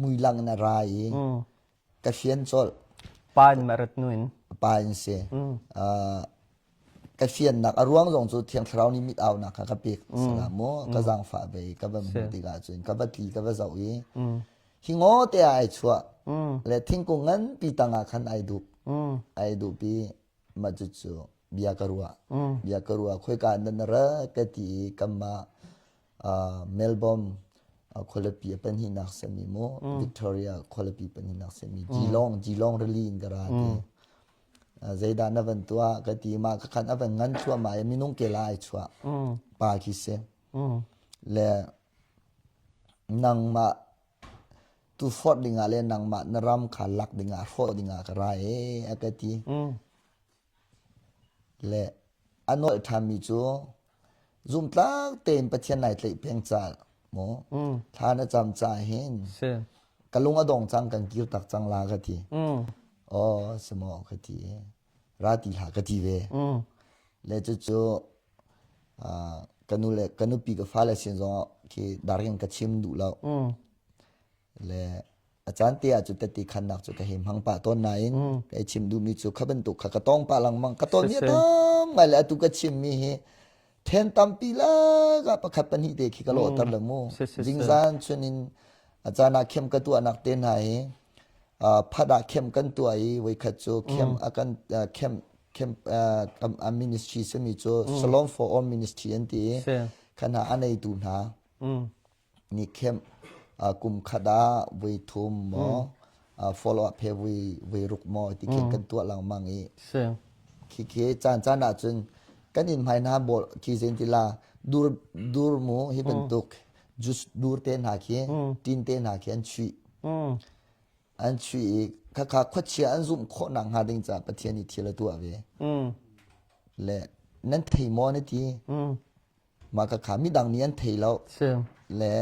muilang in a ra i ka fian colh. Pa in ma rat nu in? Pa in si. Ka fiannak a ruang zong cu Thiang Thlarau nih mit aunak kha ka pek. Salam mu ka zaangfah ve ka va hmuh tikah cun ka va tli ka va zoh i hi ngaw te ah ai chuah le thingkung nganpi tangah khan ai dup. Ai dup i mah cucu bia ka ruah. Bia ka ruah khoika nan ra ka ti i kanmah Melbourne khualipi a pahnihnak simi mu Victoria khualipi pahnihnak simi Geelong Geelong rili in ka ra ti. Zeidah na van tuah ka ti mah ka khan a van ngan thluahmah i minung ke la ai chuah pa khi si. Le nangmah tu forh dingah le nangmah na ram kha lak dingah hrawh dingah ka ra e a ka ti. Le a nolh ṭhanmi cu zumtlak tein Pathian nai tlaih peng ca mu thla na cam ca hin ka lung a dong cang kan kir tak cang la ka ti. Aw si maw ka ti. Ra ti hlah ka ti ve. Le cucu ka nu le ka nupi ka fale sin zong khi daring ka chim duh lo. Le a caan te ah cu tette khannak cu ka hei hmang pah tawn nain ka i chim duhmi cu kha bantuk kha ka tong pah lengmang ka ton mi a tam ngai le atu ka chimmi hi then tampi lak ah pakhat pahnih te khi ka lawhter le mu zingzan chunin a caan ah khem ka tuahnak te hna hi phat ah khem kan tuah i voikhat cu khem a kan khem khem a ministry simi cu Salon for All Ministry an ti i khan hna a neitu hna Ni khem kum khat ah voi thum maw follow up he voi voi ruk maw ti khin kan tuah lengmang i khi khi caan caan ah cun kan inn hmai hna bol khi zen ti la dur dur mu hi bantuk jus dur te hna khi tin te hna khi an chuih an chuih i khakha khuachia an zumh khawh nak hnga ding caah Pathian nih thil a tuah ve le nan thei maw na ti Mah ka kha midang nih an thei lo. Le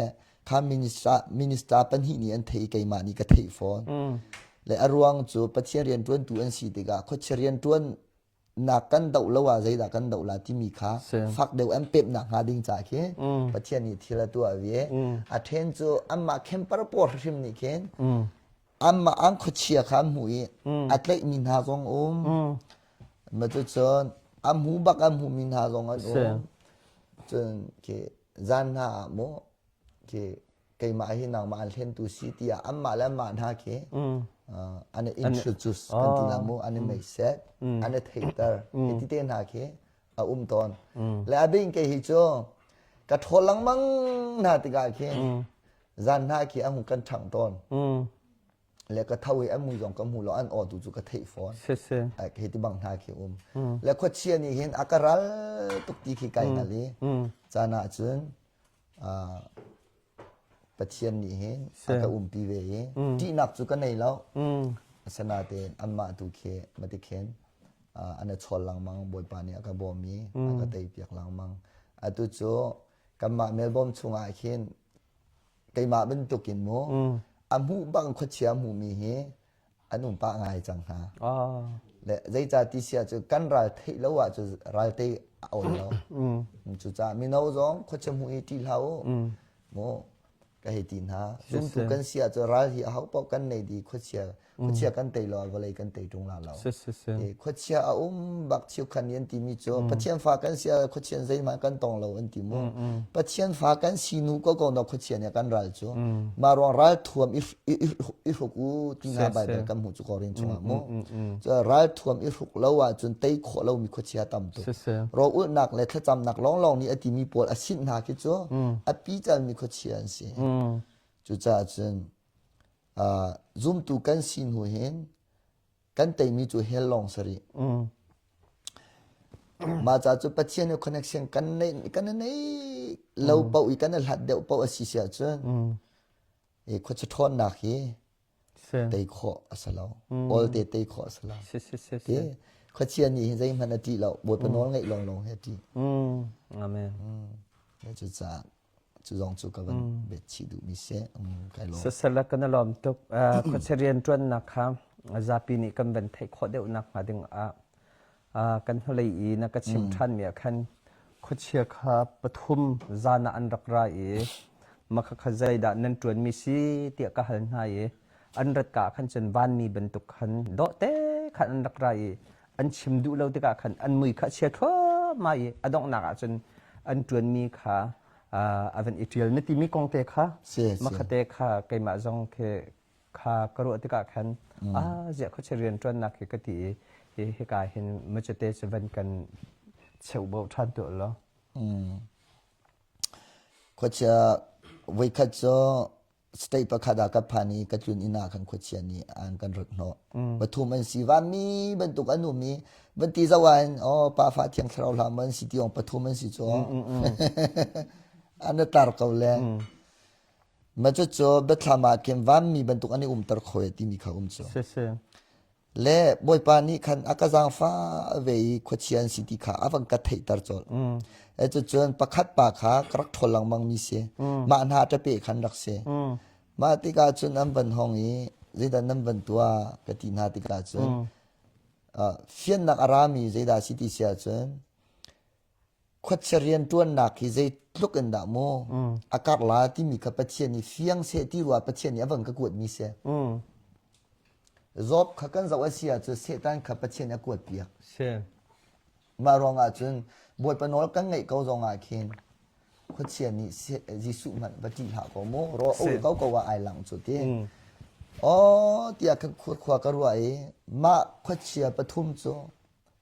kha minister minister pahnih nih an thei keimah nih ka theih fawn. Le a ruang cu Pathian rianṭuantu an si tikah khuachia rianṭuan nak kan doh lo ah zeidah kan doh la timi kha fak deuh an pemh nak hnga ding ca khi Pathian nih thil a tuah ve. A ṭhen cu anmah khempar pawl hrim nih khin anmah an khuachia kha an hmuh i a tlaihmi hna zong um. Ma cucun a hmu bak a hmumi hna zong an um. Cun khi zan hna ah mu khi keimah hi nangmah an hlentu si tiah anmah le anmah hna khi an i introduce kan ti la mu an i meiset an i theihter hi ti te hna khi a um tawn. Le a bing ke hi cu ka ṭhawl lengmang hna tikah khin zan hna khi a hung kan ṭhang tawn. Le ka tho i an mui zong ka hmu lo an aw tu cu ka theih fawn hi ti bang hna khi um le khuachia nih hin a ka ral tuk ti khi kai hngal i caan ah cun Pathian nih hin a ka umpi ve i ṭihnak cu ka nei lo asinain anmah tu khi mati khin an i chawl lengmang Bawipa nih a ka bawm i a ka teipiak lengmang atu cu kanmah Melbourne chungah khin keimah bantukin mu a hmuh bang khuachia hmuhmi hi an um pah ngai cang hna. Le zeicah ti sia cu kan ral theih lo ah cu ral te a awl lo. Cucaah mino zong khuachia hmuh hi ṭih hlah u. Mu. Ka hei ti hna. Zumtu kan si ahcun ral hi aho paoh kan nei di khuachia khuachia kan tei lo vawlei kan tei ṭung la lo. Khuachia a um bak chiukhan an timi cu Pathian fa kan si ah khuachia zeihmanh kan tong lo an ti mu. Pathian fa kan si nu ko ko na khuachia nih kan ral cu. Mah ruang ral thuam i hruk u ti hna Bible kan hmuh cu Korin chungah mu. Cu ral thuam i hruk lo ahcun tei khawh lomi khuachia tam tuk. Rawlulhnak le thlacamnak lawnglawng nih a timi pawl a sinh hna khi cu a picalmi khuachia an si. Cucaah cun zumtu kan si hnu hin kan teimi cu hell lawng si rih. Mah ca cu Pathian he connection kan nei kan nei lo paoh i kan i hlat deuh paoh a si si ahcun khuachia ṭhawnnak hi tei khawh a si lo. Awlte tei khawh a si lo. Ti khuachia nih hin zeihmanh a ṭih lo. Bawipa nawl ngaih lawnglawng hi a ṭih. Amen. Cucaah cu zong cu ka van bet chih duhmi si. Kai lawm. Sasala kan lawm tuk. Khuachia rianṭuannak kha zapi nih kan van theih khawh deuh nakhnga ding ah kan hnulei i na ka chimh ṭhanmi ah khan khuachia kha pathum zan ah an rak ra i mah kha zeidah nan ṭuanmi si tiah ka hal hna i an rat ka ah khan cun vanmi bantuk khan dawhte khan an rak ra i an chim duh lo tikah khan an mui kha a chia thluahmah i a donghnak ah cun an ṭuanmi kha a van i ṭial na timi kong te kha makhate kha keimah zong khi kha ka ruah tikah khan ah ziah khuachia rian ṭuannak hi ka ti i hi hika hin machete cu van kan cheuhbo ṭhan tuah law. Khuachia voikhat cu state pakhat ah ka phan i ka tlun inn ah khan khuachia nih an kan rat hnawh. Pathum an si vanmi bantuk an um i van ti zoh ah hin oh pa fa thiang thlarau hlah man si ti ong pathum an si cu an tar ko le. Mah cucu biathlam ah khin vanmi bantuk an i umter kho e timi kha um cu. Le Bawipa nih khan a ka zaangfah ve i khuachia an si ti kha a van ka theihter colh. E cucun pakhat pa kha ka rak ṭhawl lengmang mi si. Mah hna ṭape khan rak si. Mah tikah cun an van hong i zeidah nan van tuah ka ti hna tikah cun fiannak a rami zeidah si ti si ahcun khuachia rianṭuannak hi zeitluk in dah mu a karh la timi kha Pathian nih fiang seh ti rua Pathian nih a van ka kuatmi si. Job kha kan zoh a si ahcun Satan kha Pathian nih a kuat piak. Mah ruangah cun Bawipa nawl kan ngaih ko zong ah khin khuachia nih Jesuh hmanh va ṭih hlah ko mu raw ul ko ko ah ai lang cu ti. Aw tiah kan khua ka ruah i mah khuachia pathum cu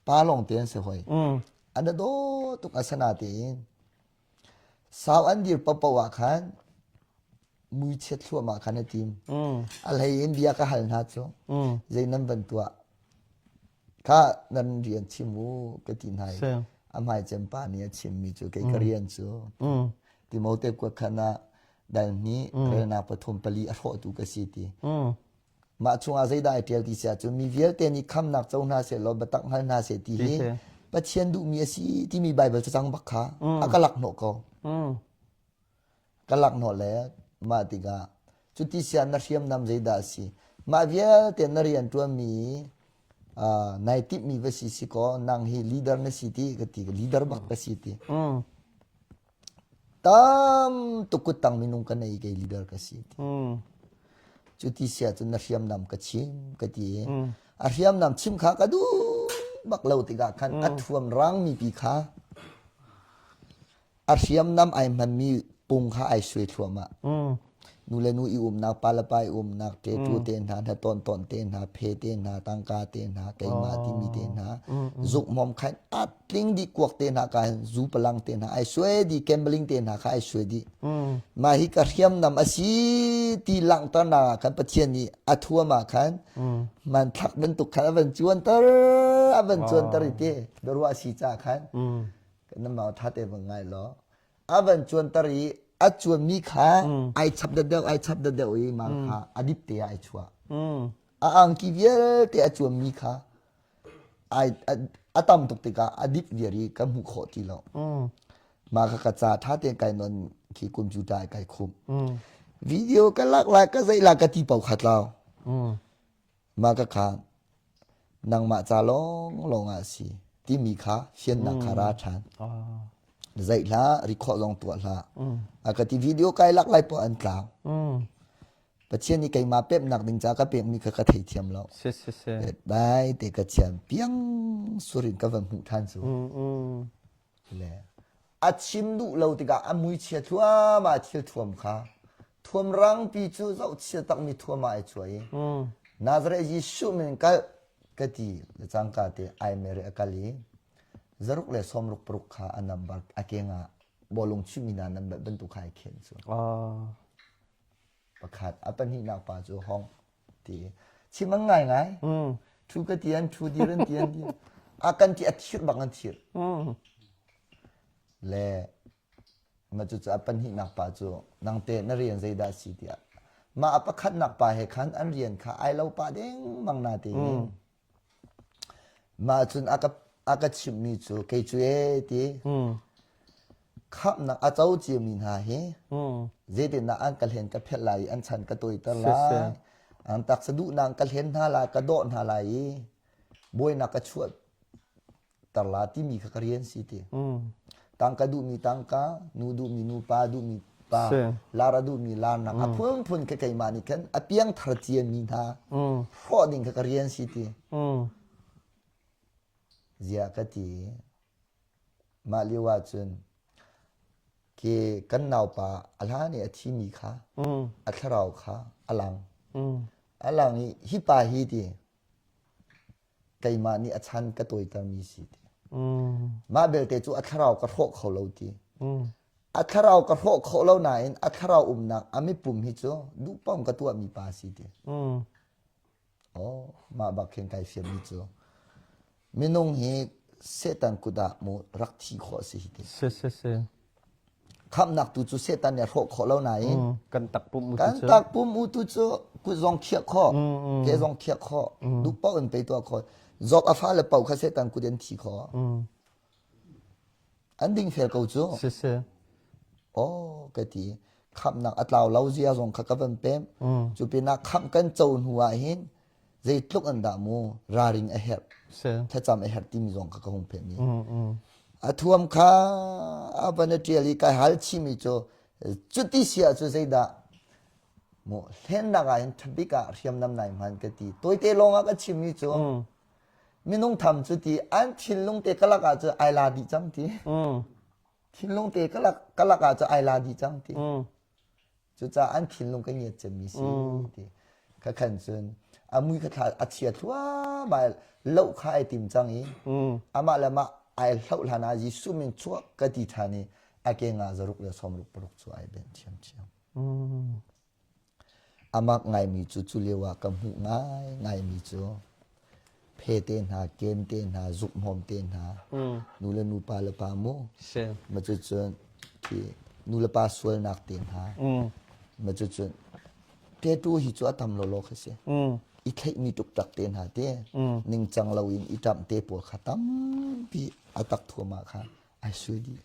pa lawng te an si hoi. An a daw tuk asana tein sau an dir paohpaoh ah khan muichiat thluahmah khan a tim. A hlei in bia ka hal hna cu zei nan van tuah kha nan rian chim u ka ti hna i a hmai cem pa nih a chimmi cu kei ka rian cu Timote kuat khan ah dal hnih relnak pathum pali a hrawhtu ka si ti. Mah chungah zeidah ai ṭial ti si ahcun mi vialte nih khamnak co hna sehlaw biatak hngal hna seh ti hi Pathian duhmi a si timi Baibal cacang bak kha a ka lak hnawh ko. Ka lak hnawh le mah tikah cuti sian na hriamnam zeidah a si? Mah vialte na rian ṭuanmi nai timhmi va si si kaw nang hi leader na si ti ka ti leader bak ka si ti. Tam tuk kuttang minung ka nei kei leader ka si ti. Cu ti si ahcun na hriamnam ka chim ka ti i a hriamnam chim kha ka duh bak lo tikah khan a thuam rangmi pi kha a hriamnam ai hmanmi pung kha ai suai thluahmah. Nu le nu i umnak, pa le pa i umnak, ṭeṭu te hna, hnatawn tawn te hna, phe te hna, tangka te hna, keimah timi te hna, zukmom khan a tling dih kuak te hna ka zu palang te hna ai suai dih, gambling te hna kha ai suai dih. Mah hi ka hriamnam a si ti langhternak ah khan Pathian nih a thuam ah khan hmanthlak bantuk khan a van cuanter, a van cuanter i ti biaruah si caah khan kan mau tha te van ngai law a van cuanter i a cuanmi kha ai chap deuh ai chap deuh i mah kha a dip te ah ai chuah. A angki vialte a cuanmi kha ai a tam tuk tikah a dip viar i ka hmuh khawh ti lo. Mah kha ka ca tha tein kai non khi computer ai kai khumh. Video ka lak lai ka zeih la ka ti pau kha tlau. Mah ka kha nangmah ca lawnglawng ah a si timi kha fiannak kha ra ṭhan. Zeih hlah, record zong tuah hlah. A ka ti video kai lak lai poah an tlau. Pathian nih keimah pemhnak ding ca ka pekmi kha ka theithiam lo. Si si si. Bai te ka thiam piang surin ka van hmuh than cu. Le a chim duh lo tikah a muichia thluahmah thil thuam kha thuam rangpi cu zohchia takmi thuam ah ai chuah i Nazareth Jesuh min kal ka ti le cangka te ai mer i a kal i zaruk le sawmruk paruk kha a number a keng ah bawlung chimmi hna number bantuk kha ai khen cu. Pakhat a pahnihnak pa cu hong ti chim ang ngai ngai thu ka ti an thu dir an ti an ti a kan ti a thir bak an thir le ma cu a pahnihnak pa cu nangte na rian zeidah si tiah mah a pakhatnak pa he khan an rian kha ai lo pa ding mang na te in Mah cun a ka, a ka chimhmi cu kei cu ee ti khamhnak a co ciami hna hi zeitindah an ka hlen ka phelh lai i an chan ka tawiter lai an taksa duhnak ka hlen hna lai ka dawh hna lai i buainak ka chuah ter la timi kha ka rian si ti. Tangka duhmi tangka, nu duhmi nu, pa duhmi pa, lar a duhmi larnak a phunphun kha keimah nih khan a piangthar ciami hna hrawh ding kha ka rian si ti. Ziah ka ti. Mah lio ahcun ke kan naupa a hlan i a thimi kha a thlarau kha a lang. A lang i hi pa hi ti keimah nih a chan ka tawitermi si ti. Mah belte cu a thlarau ka hrawh kho lo ti. A thlarau ka hrawh khawh lo nain a thlarau umnak a mipum hi cu duhpom ka tuahmi pa si ti. Oh, mah bak khin kai fiammi cu minung hi Satan kut ah mu rak thi khawh si hi ti. Si si si. Khamhnak tu cu Satan nih a hrawh khawh lo nain kan takpum u kan takpum u tu cu kut zong khiah khawh ke zong khiah khawh duh paoh in pe tuah khawh Job a fale paoh kha Satan kut in thi khawh an ding fel ko cu si si oh ka ti khamhnak a tlau lo zia zong kha ka van pem cu pinah khamh kan co hnu ah hin zeitluk an dah mu raring a herh thlacam a herh timi zong kha ka hung phen i a thuam kha a van a ṭial i kai hal chimi cu cuti si ah cu zeidah mu hlennak ah hin ṭhabik ah hriamnam nai hman ka ti tawite lawng ah ka chimmi cu minung tham cu ti an thinlung te kalak ah cu ai la dih cang ti thinlung te kalak kalak ah cu ai la dih cang ti Cucaah an thinlung ka ngiat cemmi si ti. Kha khan cun a mui kha thla a chia thluahmah loh kha ai tim cang i amah le mah ai hloh hlan ah Jesuh min chuak ka ti ṭhan i a ke nga zaruk le sawmruk paruk cu ai benh ṭhiamṭhiam. Amak ngaimi cu cu lio ah ka hmuh ngai ngaimi cu phe te hna, kem te hna, zuk hmawm te hna, nu le nu pa le pa mu. Ma cucun khi nu le pa sualnak te hna. Ma cucun tattoo hi cu a tam lawlaw khi si. I theihmi tuktak te hna te, ningcang loin i ṭamh te pawl kha tampi a tak thuamah kha ai sui dih.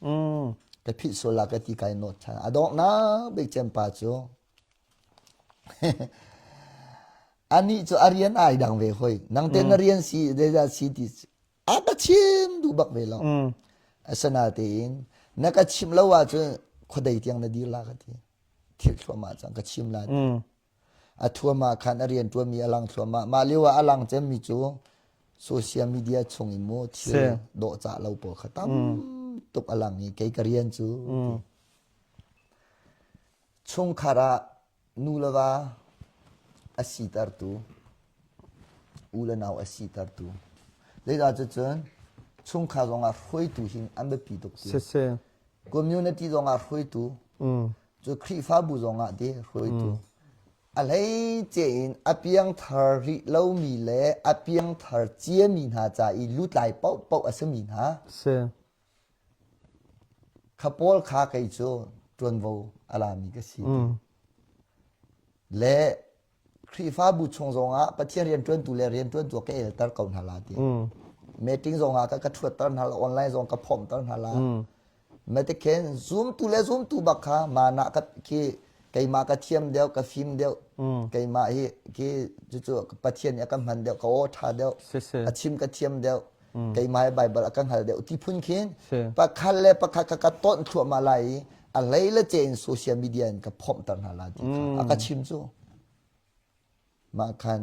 Ka philh sual la ka ti kai nawt ṭhan. A donghnak bik cem pa cu Anih cu a rian ai dang ve hoi. Nang te na rian si zeidah si ti a ka chim duh bak ve lo. Asinain na ka chim lo ahcun khuadei tiang na dir la ka ti. Thil thluahmah cang ka chim la ti. A thuamah khan a rian ṭuanmi a lang thluahmah. Mah lio ah a lang cemmi cu social media chung in mu thil dawhcah lo pawl kha tam tuk a lang i kei ka rian cu ti. Chungkhar ah nu le va a sitertu, u le nau a sitertu. Zeidah cucun chungkhar zongah hruaitu hi an biapi tuk ti. Siseh. Community zongah hruaitu, cu Khrihfabu zongah ti hruaitu. A hleice in a piangthar rih lomi le a piangthar ciami hna ca i lutlai paohpaoh a simi hna. Si. Kha pawl kha kei cu ṭuanvo a lami ka si. Le Khrihfabu chung zongah Pathian rianṭuantu le rianṭuantu ka elter ko hna la ti. Meeting zongah ka ka ṭhuatter hna la, online zong ka phomhter hna la. Matikhen zumtu le zumtu bak kha mana ka khi keimah ka thiam deuh, ka fim deuh, keimah hi khi cucu Pathian nih a ka hman deuh, ka aw ṭha deuh, a chim ka thiam deuh. Keimah hi Bible a ka hngal deuh ti phun khin pakhat le pakhat kha ka tonh thluahmah lai i a hlei le ce in social media in ka phomhter hna la ti kha a ka chim cu. Mah khan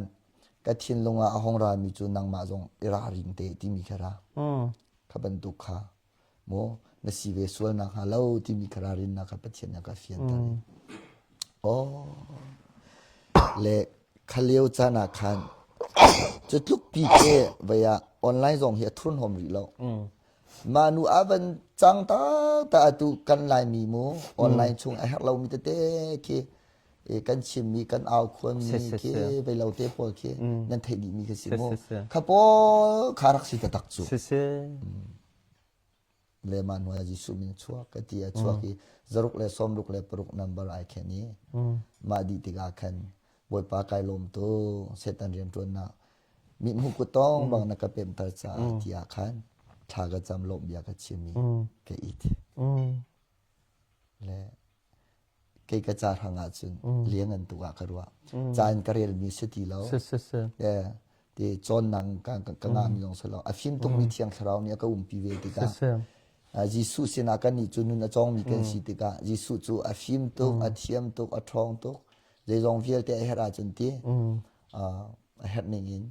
ka thinlung ah a hong rami cu nangmah zong i ralring te timi kha ra. Kha bantuk kha maw na si ve sual nak hnga lo timi kha ralrinnak kha Pathian nih a ka fianter. Oh le kha lio caan ah khan cu tluk pi ke vei ah online zong hi a thurhnawm rih lo. Mah nu a van cang taktak atu kan Laimi mu online chung a herh lomi tete khi kan chimmi kan au khuanmi khi vei lo te pawl khi nan theih dihmi khi si mu. Kha pawl kha rak si taktak cu. Le mah hnuai Jesuh min chuak ka ti a chuak i zaruk le sawmruk le paruk number ai khen i mah dih tikah khan Bawipa kai lawm tu Satan rianṭuannak mithmuh kut tong bang na ka pemter caah tiah khan thla ka cam lawmh bia ka chim i ka it. Le kei ka ca hrang ah cun liang an tuk ah ka ruah. Ca in ka relmi si ti lo. Ti cawnnak ka ka ngahmi zong si lo. A fim tukmi Thiang Thlarau nih a ka umpi ve tikah Jesuh sinah kannih cu nun a cawngmi kan si tikah Jesuh cu a fim tuk, a thiam tuk, a ṭhawng tuk. Zeizong vialte a herh ahcun ti a herh ning in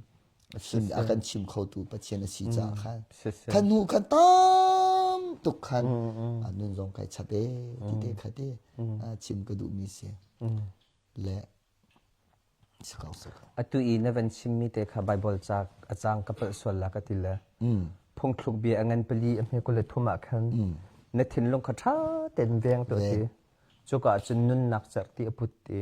fim a kan chim khotu Pathian a si caah khan khan hnu khan tam tuk khan nun zong kai chap e ti te kha te chim ka duhmi si le si ko si ko atu i na van chimmi te kha Bible ca a cang ka palh sual la ka ti le phungthluk bia a ngan pali a hme kul le thum ah khan na thinlung kha ṭha tein veng tuah ti Cuka ah cun nunnak cerhti a put ti.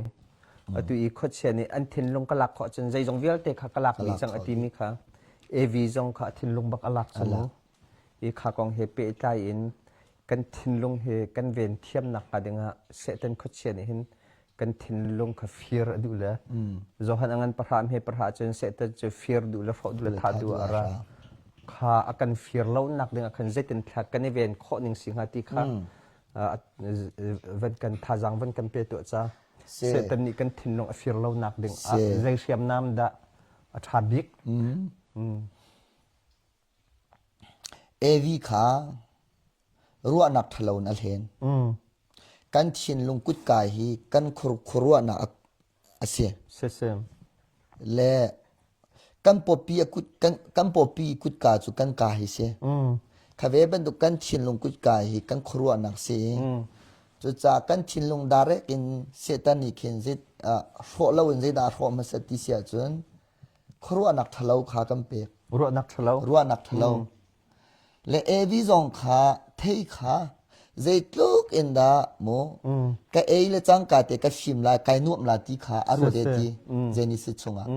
Atu i khuachia nih an thinlung ka lak khawh cun zeizong vialte kha ka lak dih cang a timi kha Evi zong kha a thinlung bak a lak cang mu. Hi kha kong he pehtlai in kan thinlung hi kan ven thiamnak hnga dingah Satan khuachia nih hin kan thinlung kha fir a duh le Johan a ngan pahra hme pahra cun Satan cu fir duh le hrawh duh le thah duh a ra. Kha a kan fir lo nak dingah khan zeitin thla kan i ven khawh ning si hnga ti kha van kan thazaang van kan pe tuah ca Satan nih kan thinlung a fir lo nak ding ah zei hriamnam dah a ṭha bik? Evi kha ruahnak ṭhalo in a hlen. Kan thinlung kutka hi kan khuaruahnak a si. Le kan pawpi a kut kan kan pawpi kutka cu kan ka hi si. Kha ve bantuk kan thinlung kutka hi kan khuaruahnak si. Cucaah kan thinlung direct in Satan nih khin zei hrawh lo in zeidah a hrawh hmasa ti si ahcun khuaruahnak ṭhalo kha kan pek. Ruahnak ṭhalo. Ruahnak ṭhalo. Le Evi zong kha thei kha zeitluk in dah mu ka ei le cangka te ka fim lai kai nuam la ti kha a ruat e ti Genesis chungah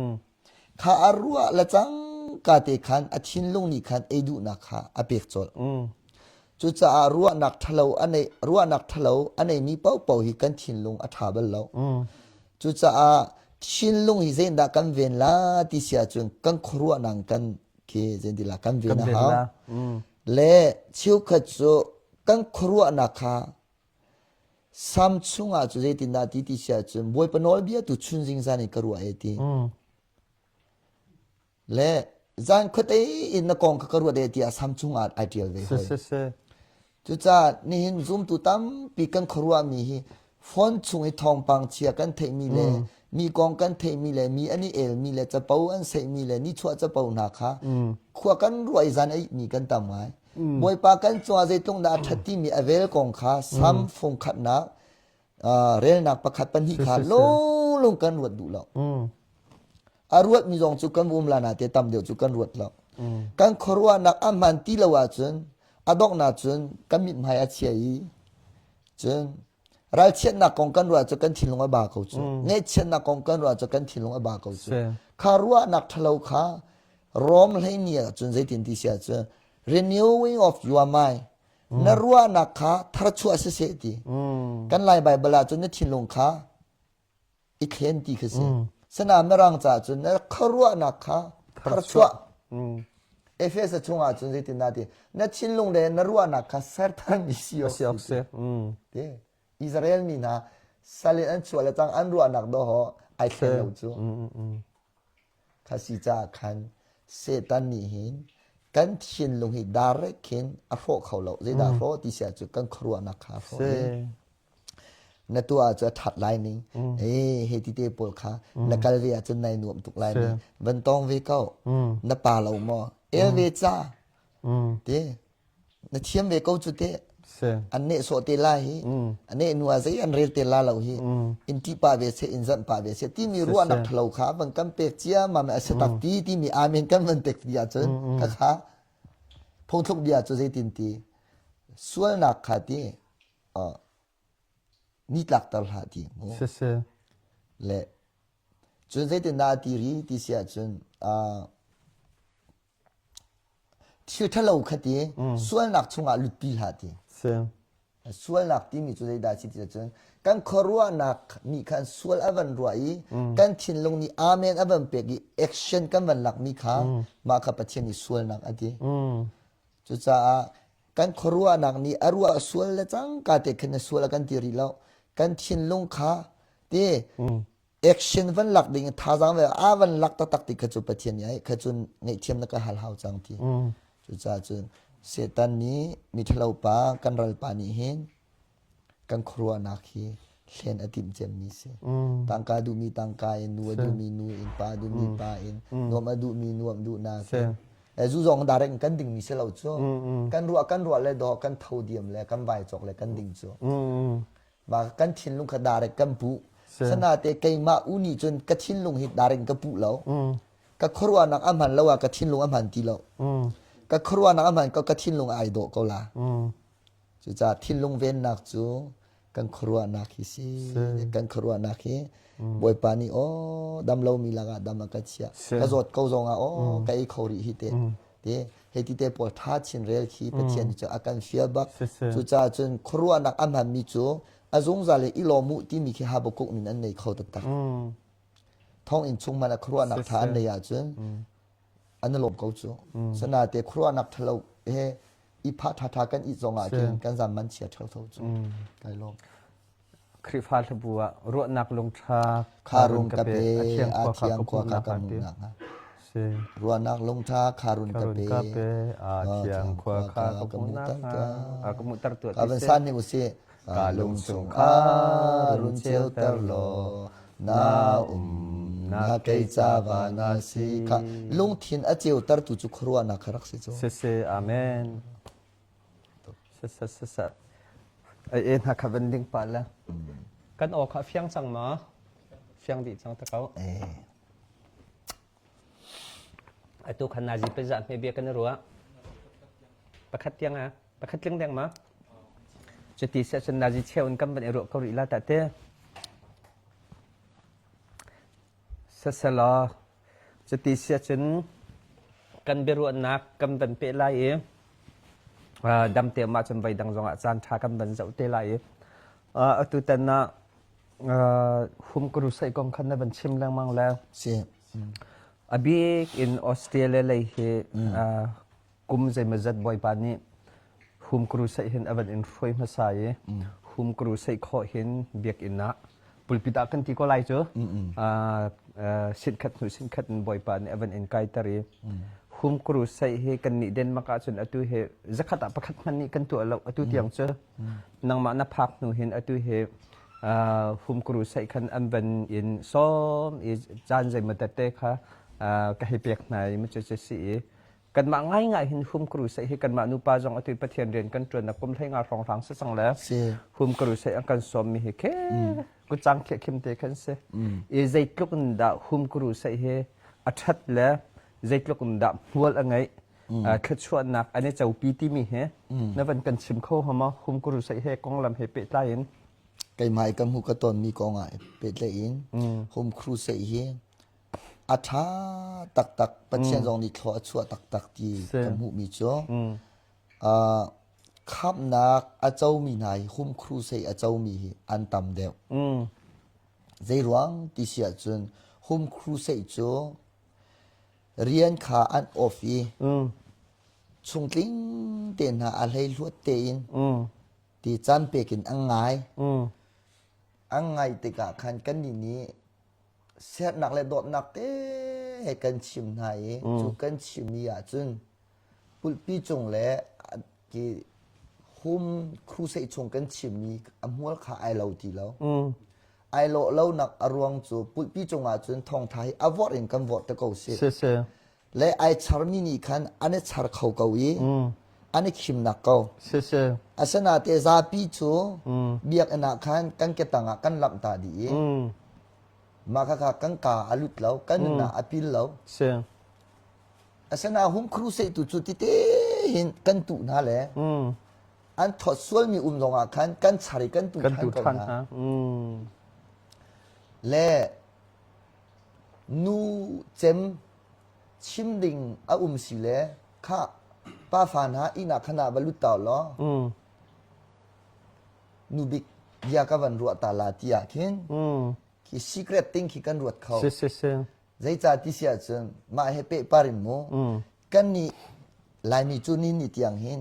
kha a ruah le cangka te khan a thinlung nih khan ei duhnak kha a pek colh. Cucaah ruahnak ṭhalo a nei ruahnak ṭhalo a neimi paohpaoh hi kan thinlung a ṭha bal lo. Cucaah thinlung hi zeitindah kan ven la ti si ahcun kan khuaruahnak kan khi zeintila kan ven a hau. Le cheukhat cu kan khuaruahnak kha Sam chungah cu zeitindah ti ti si ahcun Bawipa nawlbia tu chun zingzan in ka ruah e ti. Le zan khuate in na kong kha ka ruat e tiah sam chungah ai ṭial ve hoi. Cucaah nihin zumtu tampi kan khuaruahmi hi phone chung i thawngpang chia kan theihmi le mi kong kan theihmi le mi an i elmi le capo an seihmi le nichuah capo hna kha khua kan ruah i zan a ihmi kan tam ngai. Bawipa kan cungah zeitluk dah a ṭhat timi a vel kong kha sam fung khatnak relnak pakhat pahnih kha lung kan ruat duh lo. A ruatmi zong cu kan um la na te tam deuh cu kan ruat lo. Kan khuaruahnak a hman ti lo ahcun a donghnak cun kan mithmai a chia i cun ralchiatnak kong kan ruah cu kan thinlung a ba ko cu. Ngaihchiatnak kong kan ruah cu kan thinlung a ba ko cu. Kha ruahnak ṭhalo kha Rom hleini ah cun zeitin ti si ahcun renewing of your mind na ruahnak kha tharchuah siseh ti. Kan Lai Baibal ah cun na thinlung kha i thlen ti khi si. Sana mirang caah cun na khuaruahnak kha tharchuah. Efesa chungah cun zeitindah ti na thinlung le na ruahnak kha sertharmi si awk si. Ti Israel mi hna sal in an chuah le cang an ruahnak dawh ai thlen lo cu. Kha si caah khan Satan nih hin Kan thinlung hi direct khin a hrawh kho lo. Zeidah hrawh ti si ahcun kan khuaruahnak kha a hrawh i na tuah ahcun a ṭhat lai ning. Ee he ti te pawl kha na kal ve ahcun nai nuam tuk lai ning. Van tawng ve ko. Na pa lo maw? El ve ca. Te na thiam ve ko cu te. An nehsawh te lai hi. A neh hnu ah zei an rel te la lo hi. In ṭih pah ve seh, in zanh pah ve seh timi ruahnak ṭhalo kha van kan pek ciammam a si tak ti timi amen kan van pek ti ahcun khakha phungthluk bia cu zeitin ti sualnak kha ti nitlakter hlah ti mu. Le cun zeitindah a ti ri ti si ahcun thil ṭhalo kha ti sualnak chungah lutpi hlah ti. Sualnak timi cu zeidah a si ti ahcun kan khuaruahnak nih khan sual a van ruah i kan thinlung nih amen a van pek i action kan van lakmi kha mah kha Pathian nih sualnak a ti. Cucaah kan khuaruahnak nih a ruah sual le cangka te khin a sual a kan ti rih lo. Kan thinlung kha te action van lak ding in thazaang ve a van lak taktak ti kha cu Pathian nih ai kha cun ngaihthiam na ka hal hau cang ti. Cucaah cun Satan nih miṭhalo pa kan ral pa nih hin kan khuaruahnak hi hlen a timh cemmi si. Tangka duhmi tangka in, nu a duhmi nu in, pa a duhmi pa in, nuam a duhmi nuam duhnak in. Zu zong direct in kan dingmi si lo cu. Kan ruah kan ruah le dawh kan tho diam le kan vai cawk le kan ding cu. Mah kan thinlung kha direct kan puh. Sanate keimah u nih cun ka thinlung hi direct in ka puh lo. Ka khuaruahnak a hman lo ah ka thinlung a hman ti lo. Ka khuaruahnak a hman ko ka thinlung ai dawh ko la. Cucaah thinlung vennak cu kan khuaruahnak hi si. Kan khuaruahnak hi Bawipa nih aw dam lomi lakah dam a ka chiah. Ka zawt ko zongah aw ka ei kho rih hi te. Te hei ti te pawl tha chin rel khi Pathian nih cu a kan fial bak. Cucaah cun khuaruahnak a hmanmi cu a zungzal i i lawm u timi khi Habakkuk nin an nei kho taktak. Thonginn chung hmanh ah khuaruahnak tha an nei ahcun an i lawm ko cu. Sanate khuaruahnak thalo he i phah ṭhaṭha kan it zong ah khin kan zam man chia ṭheo tho cu. Kai lawm. Khrihfa hlabu ah ruahnak lungṭha kha run ka pe a thiang khua kha ka hmuh nakhnga. Ruahnak lungṭha kha run ka pe a thiang khua kha ka hmuh nakhnga. Ka hmuhter tuah ti seh. Ka van san usih. Ka lung chung kha run ceuter law na um na kei ca va na si kha lungthin a ceutertu cu khuaruahnak kha rak si cu. Sese amen. Sese sese. Ai e hna kha van ding pa la. Kan aw kha fiang cang ma? Fiang dih cang ta ko. Atu khan nazi pe za hme bia kan ruah. Pakhat tiang ah pakhat tling deng ma? Cuti si ahcun nazi cheu in kan van i ruah ko rih la ta te. Sasalaw cuti si ahcun kan biaruahnak kan van peh lai i dam te um ahcun voi dang zongah caan ṭha kan van zoh te lai i atu tan ah hum crusade kong khan na van chim lengmang le Si. a bik in Australia lei hi kum zeimawzat Bawipa nih hum crusade hin a van in hruai hmasa i hum crusade khawh hin biakinn ah pulpit ah kan ti ko lai cu sinkhat hnu sinkhat in Bawipa nih a van in kaiter i hum crusade hi kan nih Denmark ahcun atu hi zakhat ah pakhat hmanh nih kan tuah lo atu tiang cu nangmah na phak hnu hin atu hi hum crusade khan an van in sawm i caan zeimaw tete kha ka hei pek hna i cu cu si i kanmah ngaingai hin hum crusade hi kanmah nupa zong atu Pathian rian kan ṭuannak kum hlei nga hrawnghrang si cang le hum crusade an kan sawm mi hi khe kucang khiah khim te khan si i zeitluk in dah hum crusade hi a ṭhat le zeitluk in dah hmual a ngeih thluachuahnak an i copi timi hi na van kan chim kho hama hum crusade he konglam he pehtlai in keimah i ka hmuh ka tonmi kong ah pehtlaih in home crusade hi A ṭha taktak. Pathian zong nih thlua a chuah taktak ti ka hmuhmi cu khamhnak a comi hna hi hum crusade a comi hi an tam deuh. Zeiruang ti si ahcun hum crusade cu rian kha an off i chungtling te hna a hleihluat tein ti caan pek in an ngai. An ngaih tikah khan kannih nih Sernak le dawtnak te he kan chim hna i cu kan chimmi ahcun. Pulpi cung le ki home crusade chung kan chimmi a hmual kha ai lo ti lo. Ai lawh lonak a ruang cu pulpi cungah cun thawngtha hi a vorh in kan vorh te ko si. Le ai charmi nih khan an i char kho ko i an i khimnak ko. Asinain zapi cu biakinn ah khan kan ketang ah kan lamh ta dih i mah khakha kan ka a lut lo, kan nun ah a pil lo. Asinain home crusade tu cu tite hin kan tuh hna le an thawt sualmi um zongah khan kan char i kan tuh ṭhan ko hna. Le nu cem chim ding a um si le kha pa fa hna inn ah khan ah va lut ta law nu bik bia ka van ruah ta la ti ah khin khi secret thing khi kan ruat kho. Zeicah ti si ahcun mah he pehpar in mu kan nih Laimi cu ni ni tiang hin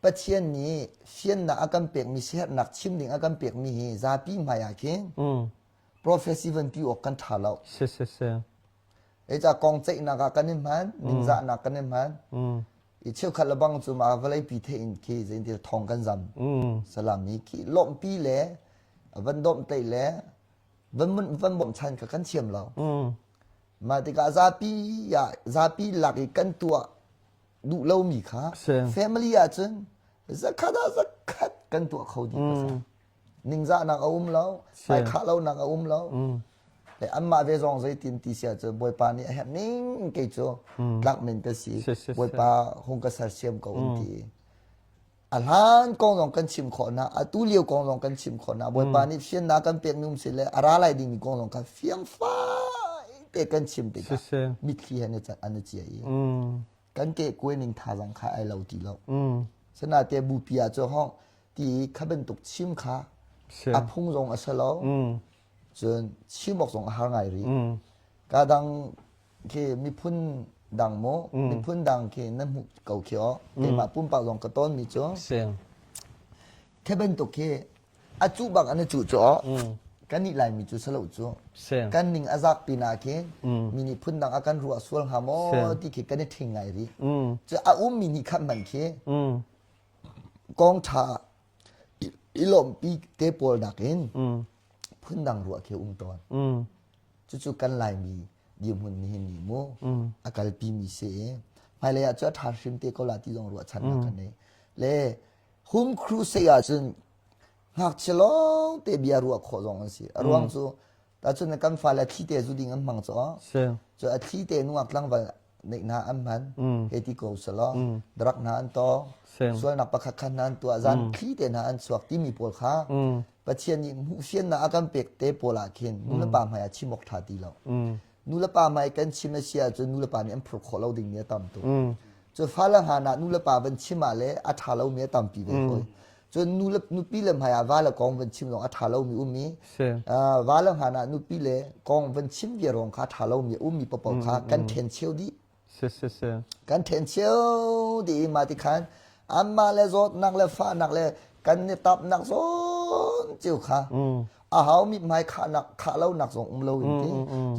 Pathian nih fiannak a kan pekmi siaherhnak chim ding a kan pekmi hi zapi hmai ah khin prophecy van ti awk kan ṭha lo. Zeicah kong ceihnak ah kan i hman, ningzahnak kan i hman. I cheukhat le bang cu mah vawleipi theih in khi zeitin thong kan zam. Salam i khi lawmhpi le van dawmhtlaih le van van bawmhchan kha kan thiam lo. Mah tikah zapi ah zapi lak i kan tuah duh lomi kha family ahcun zakhat ah zakhat kan tuah kho dih mm. Ningzahnak a um lo, hmaikhah lonak a um lo. Le anmah ve zong zeitin ti sia cu Bawipa nih a herh ning kei cu tlak men ka si. Bawipa hung ka sersiam ko an ti. A hlan kong zong kan chim khawh hna, atu lio kong zong kan chim khawh hna. Bawipa nih fiannak kan pekmi um si le a ra lai dingmi kong zong kha fiangfai te kan chim tikah mitthli he an i cia i kan ke kuai ning thazang kha ai lo ti lo. Sanate bupi ah cu hong ti kha bantuk chim kha a phung zong a si lo. Cun chim awk zong a har ngai rih. Ka dang khi miphun dang mu miphun dang khi na hmuh ko khi o keimah pumpak zong ka tawn mi cu khi bantuk khi a cuh bak an i cuh cu o kan nih laimi cu salo cu kan ning a zak pin ah khin mi nih phun dang a kan ruah sual hnga maw ti khi kan i ṭhing ngai rih cu a um mi nih khat man khi kong ṭha i lawmhpi te pawl nakin phun dang ruah khi um tawn Cucu kan Laimi dirhmun nihin ni mu a kalpi mi si i hmailei ah cu a ṭha hrim te ko la ti zong ruahchannak kan nei. Le home crusade ahcun ngakchia lawng te bia ruah khawh zong an si. A ruang cu tacun kan fale thli te zu ding an hmang cu cu a thli te nungak tlangval neih hna an hman he ti ko selaw drug hna an tawng sualnak pakhat khat hna an tuah zan thli te hna an chuak timi pawl kha Pathian nih hmuhfiannak a kan pek te pawl ah khin nu le pa hmai ah chim awk ṭha ti lo nu le pa hmai kan chim a si ahcun nu le pa nih an phur khawh lo ding mi a tam tuk cu fale hna ah nu le pa van chim ah le a ṭha lomi a tampi ve hoi cun nu le nupi le hmai ah va le kong van chim zong a ṭha lomi um i va le hna ah nupi le kong van chim bia rong kha ṭha lomi a ummi paohpaoh kha kan ṭhen cheu dih kan ṭhen cheu dih i mah ti khan anmah le zawtnak le fahnak le kan i tapnak zawn cio kha a hau mi hmai khahnak khah lonak zong um lo in ti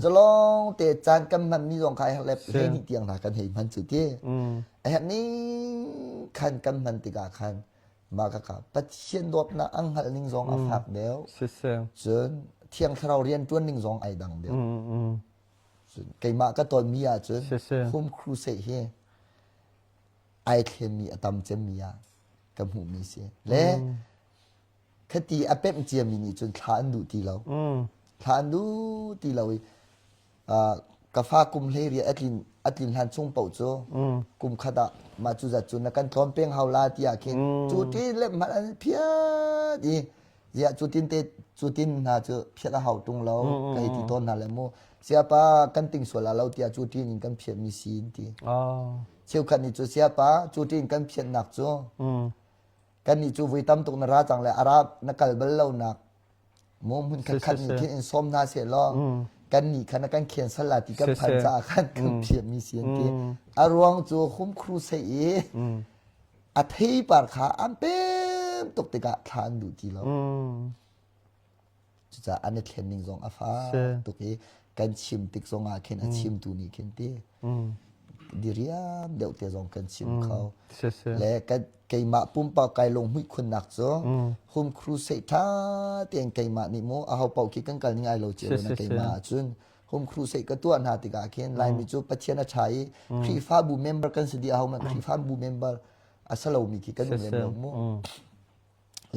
zalong te caan kan hman mi zong kha le hleihnih tiang hna kan hei hman cu ti a herh ning khan kan hman tikah khan mah ka ka Pathian dawtnak an hngalh ning zong a fak deuh cun Thiang Thlarau rian ṭuan ning zong ai dang deuh keimah ka tonmi ahcun home crusade hi ai thlenmi a tam cemmi ah ka hmuhmi si le khati a pemh ciami nih cun thla an duh ti lo thla an duh ti lo i ka fa kum hlei riat a tlin hlan chung paoh cu kum khat ah mah cu zat cu na kan tlawn peng hau la tiah khin cu ti le hmanh an phiat i ziah cu tin te cu tin hna cu phiat a hau tung lo ka hei ti tawn hna le mu siapa kan ting sual la lo tiah cu tin in kan phiat mi si in ti cheukhat nih cu siapa cu tin kan phiatnak cu kannih cu vui tam tuk na ra cang le a ra na kal bal lo nak mu hmun khat khat nih khin in sawm hna seh law kan nih khan kan khen sal la ti kan phan caah khan kan phiat mi si an ti a ruang cu hum crusade i a theipar kha an pem tuk tikah thla an duh ti lo cucaah an i thlen ning zong a fak tuk i kan chim tik zong ah khin a chimtu nih khin ti. Diriam deuh te zong kan chim kho. Le kan keimah pumpak kai lunghmuih khunnak cu home crusade tha tein keimah nih mu aho paoh khi kan kal ning ai lo cio na keimah ahcun home crusade ka tuah hna tikah khin Laimi cu Pathian a ṭha i Khrihfabu member kan si dih aho hmanh Khrihfabu member a si lomi khi kan um lem lo mu.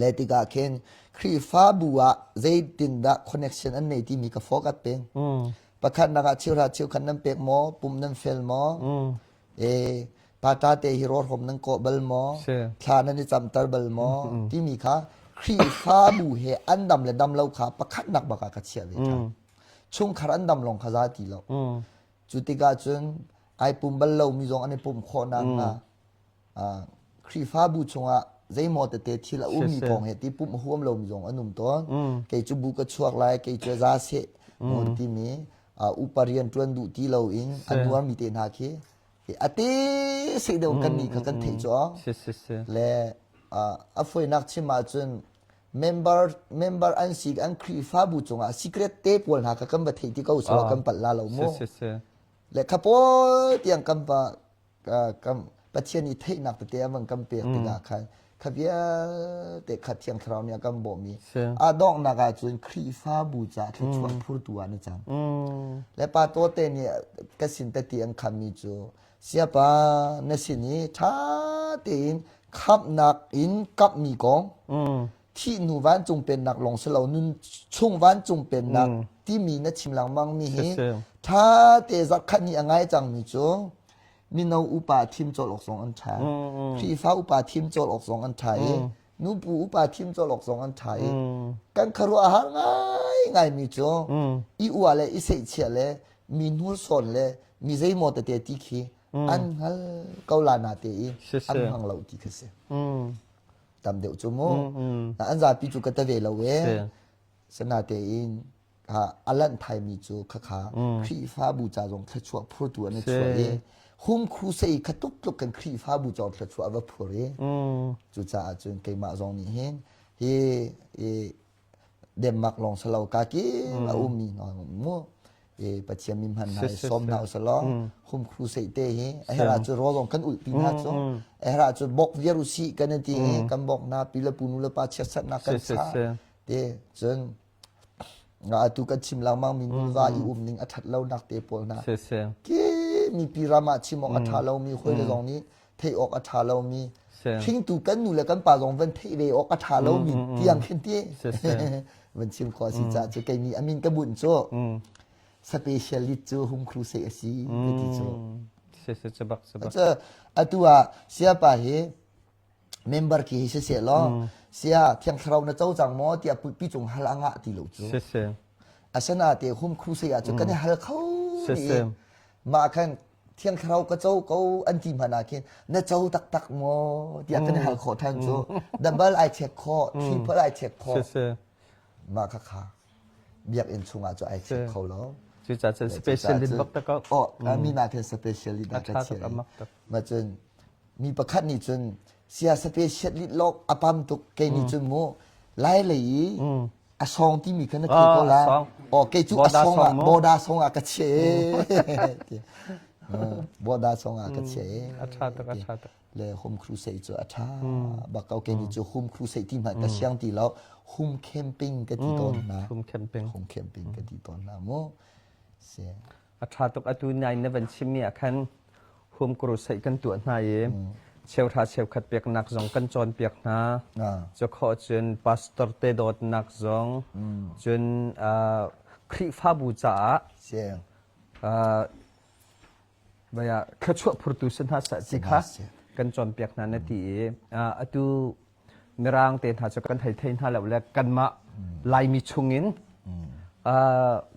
Le tikah khin Khrihfabu ah zeitindah connection an nei timi ka focus peng. Pakhatnak ah cheuhra cheukhat nan pek maw? Pum nan fel maw? E pata te hi rawlhrawm nan kawh bal maw? Thla nan i camter bal maw? Timi kha Khrihfabu he an dam le dam lo kha pakhatnak bak ah ka chiah ve ṭhan. Chungkhar an dam lawng kha za ti lo. Cu tikah cun ai pum bal lomi zong an i pumh khawh nakhnga Khrihfabu chungah zeimaw tete thil a ummi kong he ti pumh huam lomi zong an um tawn. Kei cu bu ka chuak lai, kei cu za seh timi upa rian ṭuan duh ti loin a nuarmi te hna khi a te seh deuh kan nih kha kan theih cu. Le a fawinak chim ahcun member member an si an Khrihfabu cungah secret te pawl hna kha kan va theih ti ko selaw kan palh la lo mu. Le kha pawl tiang kan va kan Pathian i theihnak tete a van kan pek tikah khan kha vialte kha Thiang Thlarau nih a kan bawhmi a donghnak ah cun Khrihfabu caah thluachuah phurtu ah na cang. Le pa tawte nih ka sin tati an khammi cu siapa na sin i ṭha tein khamhnak in kamhmi kong thih hnu vancung pennak lawng si lo nun chung vancung pennak timi na chim lengmang mi hi ṭha te zakhat nih a ngai cangmi cu mino upa thim cawl awk zong an ṭha Khrihfa upa thim cawl awk zong an ṭha i nupu upa thim cawl awk zong an ṭha i kan khuaruah har ngai ngaimi cu i ua le i seihchiah le mi hnursawn le mi zeimaw tete ti khi an hngal ko la na te i an hmang lo ti khi si. Tam deuh cu mu. An zapi cu ka ta ve lo e. Sanatein a lanh thaimi cu khakha Khrihfabu ca zong thluachuah phurtu an i chuah i hum crusade kha tuk tluk kan Khrihfabu ca thluachuah va phur i cucaah cun keimah zong nih hin hi Denmark lawng si lo ka kim a ummi hna mu e Pathian mi hman hna i sawm hna usalaw hum crusade te hi a herh ahcun rawl zong kan ulhpi hna cu a herh ahcun bok viar usih kan ti i kan bok hna pi le pu nu le pa chiatserhnak kan sa te cun atu kan chim lengmang mi nuva i um ning a that lo nak te pawl hna ki mipi ram ah chim awk a tha lo mi hoi le zong nih theih awk a ṭha lomi hringtu kan nu le kan pa zong van theih ve awk a ṭha lomi tiang khin ti van chim khawh si caah cu kei nih amin ka bunh cu specialist cu hum crusade a si ka ti cu. Atu ah siapa hi member khi hi siseh law sia thiang thlarau na co cang maw tiah pulpi cung hal a ngah ti lo cu. Asana te hum crusade ah cu kan i hal kho ni mah khan Thiang Thlarau ka co ko an ti hmanh ah khin na co taktak maw tiah kan i hal khawh than cu. Double ai check khawh, triple ai check khawh. Mah kha kha biakinn chungah cu ai check kho lo. Cucaah cun specialist bak tak ko. Oh, mi na khin specialist dah ka chiah. Ma cun mi pakhat nih cun sia specialist lok apam tuk kei nih cun mu lai lei i a song timi kha na thei ko la. Oh, kei cu a song ah boda song ah ka chia e. Boda song ah ka chia e. A tha tuk, a tha tuk. Le home crusade cu a tha bak ko. Kei ni cu home crusade ti hmanh ka siang ti lo. Home camping ka ti tawn hna. Home camping. Home camping ka ti tawn hna mu. Si. A ṭha tuk. Atu nai na van chimmi ah khan hum crusade kan tuah hna i cheuhra cheukhat peknak zong kan cawnpiak hna. Cu khawh cun pastor te dawtnak zong cun Khrihfabu caah thluachuah phurtu si hna seh ti kha kan cawnpiak hna na ti i atu Mirang te hna cu kan hei thei hna lo le kanmah Laimi chungin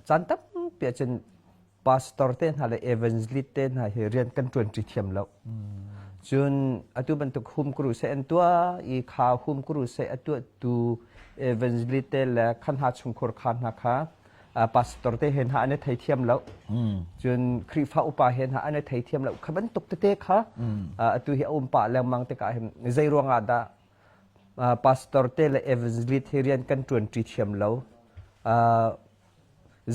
caan tampi ahcun pastor te hna le evangelist te hna hi rian kan ṭuanṭi thiam lo. Cun atu bantuk hum crusade an tuah i kha hum crusade a tuahtu evangelist te le kha hna chungkhur kha hna kha pastor te he hna an i thei thiam lo. Cun Khrihfa upa he hna an i thei thiam lo. Kha bantuk tete kha atu hi a um pah lengmang tikah hin zei ruangah dah pastor te le evangelist hi rian kan ṭuanṭi thiam lo.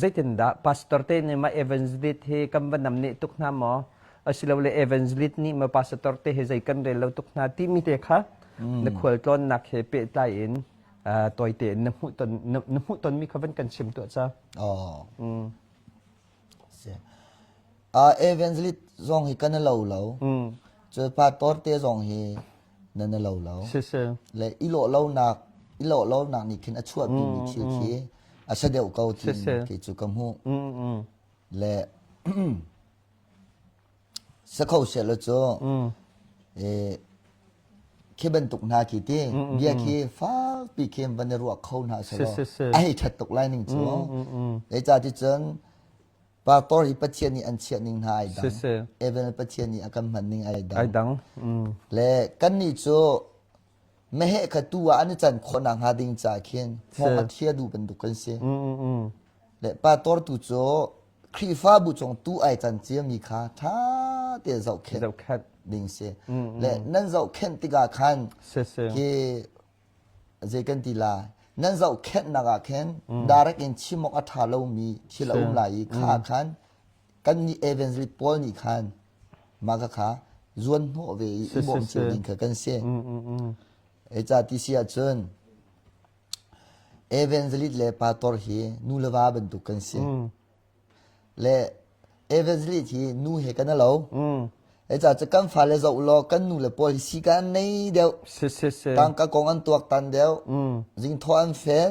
Zeitindah pastor te nih mah evangelist hi kan va namneh tuk hna maw? Asilole evangelist nih ma pastor te he zei kan rel lo tuk hna timi te kha na khualtlawnnak he pehtlai in tawite in na hmuh ton na hmuh tonmi kha van kan chim tuah ca. Oh. Evangelist zong hi kan lo lo. Cu pastor te zong hi nan lo lo. Le i lawh lonak i lawh lonak nih khin a chuahpi mi thil khi a sa deuh ko ti kei cu ka hmuh. Le sa kho seh lo cu khi bantuk hna khi ti bia khi fakpi khi van i ruah kho hna selaw a hei ṭhat tuk lai ning cu. Zeicah cun pastor hi Pathian nih an chiah ning hna ai dang. Even Pathian nih a kan hman ning ai dang. Ai dang. Le kannih cu meheh kha tu ah an i can khawh nak hnga ding ca khin hngawng a thia duh bantuk kan si. Le pastor tu cu Khrihfabu chung tu ai can ciami kha ṭha te zohkhenh Zohkhenh. ding si. Le nan zohkhenh tikah khan khi zei kan ti lai nan zohkhenhnak ah khin direct in chim awk a ṭha lomi thil a um lai i kha khan kan nih evangelist pawl nih khan mah kha kha zuan hnawh ve i i bawm cio ding kha kan si. Eca ti si ahcun Evangelist le pastor hi nu le va bantuk kan si. Le evangelist hi nu he kan lo. Eca cu kan fale zoh law kan nu le pawl hi si kan nei deuh. Tangka kong an tuak tan deuh. Zingthaw an fel.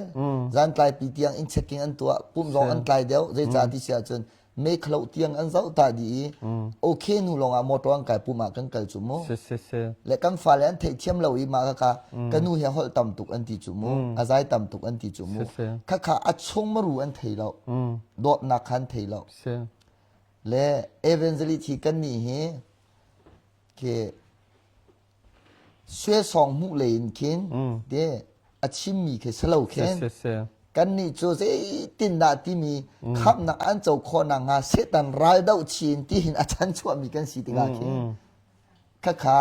Zan tlai pi tiang in checking an tuah. Pum zong an tlai deuh. Zeicah ti si ahcun mekhlo tiang an zoh ta dih i okay nu lawng ah motor an kai pum ah kan kal cu mu le kan fale an theihthiam lo i mah kha ka nu he holh tam tuk an ti cu mu a zai tam tuk an ti cu mu khakha a chung maru an thei lo dawtnak kha an thei lo le evangelist hi kan nih hi ke Suesawng hmuh lei in khin te a chimmi khi si lo khin kannih cu zeitindah timi khamhnak an co khawh nakhnga Satan ral doh chin tihin a chan chuahmi kan si tikah khin khakha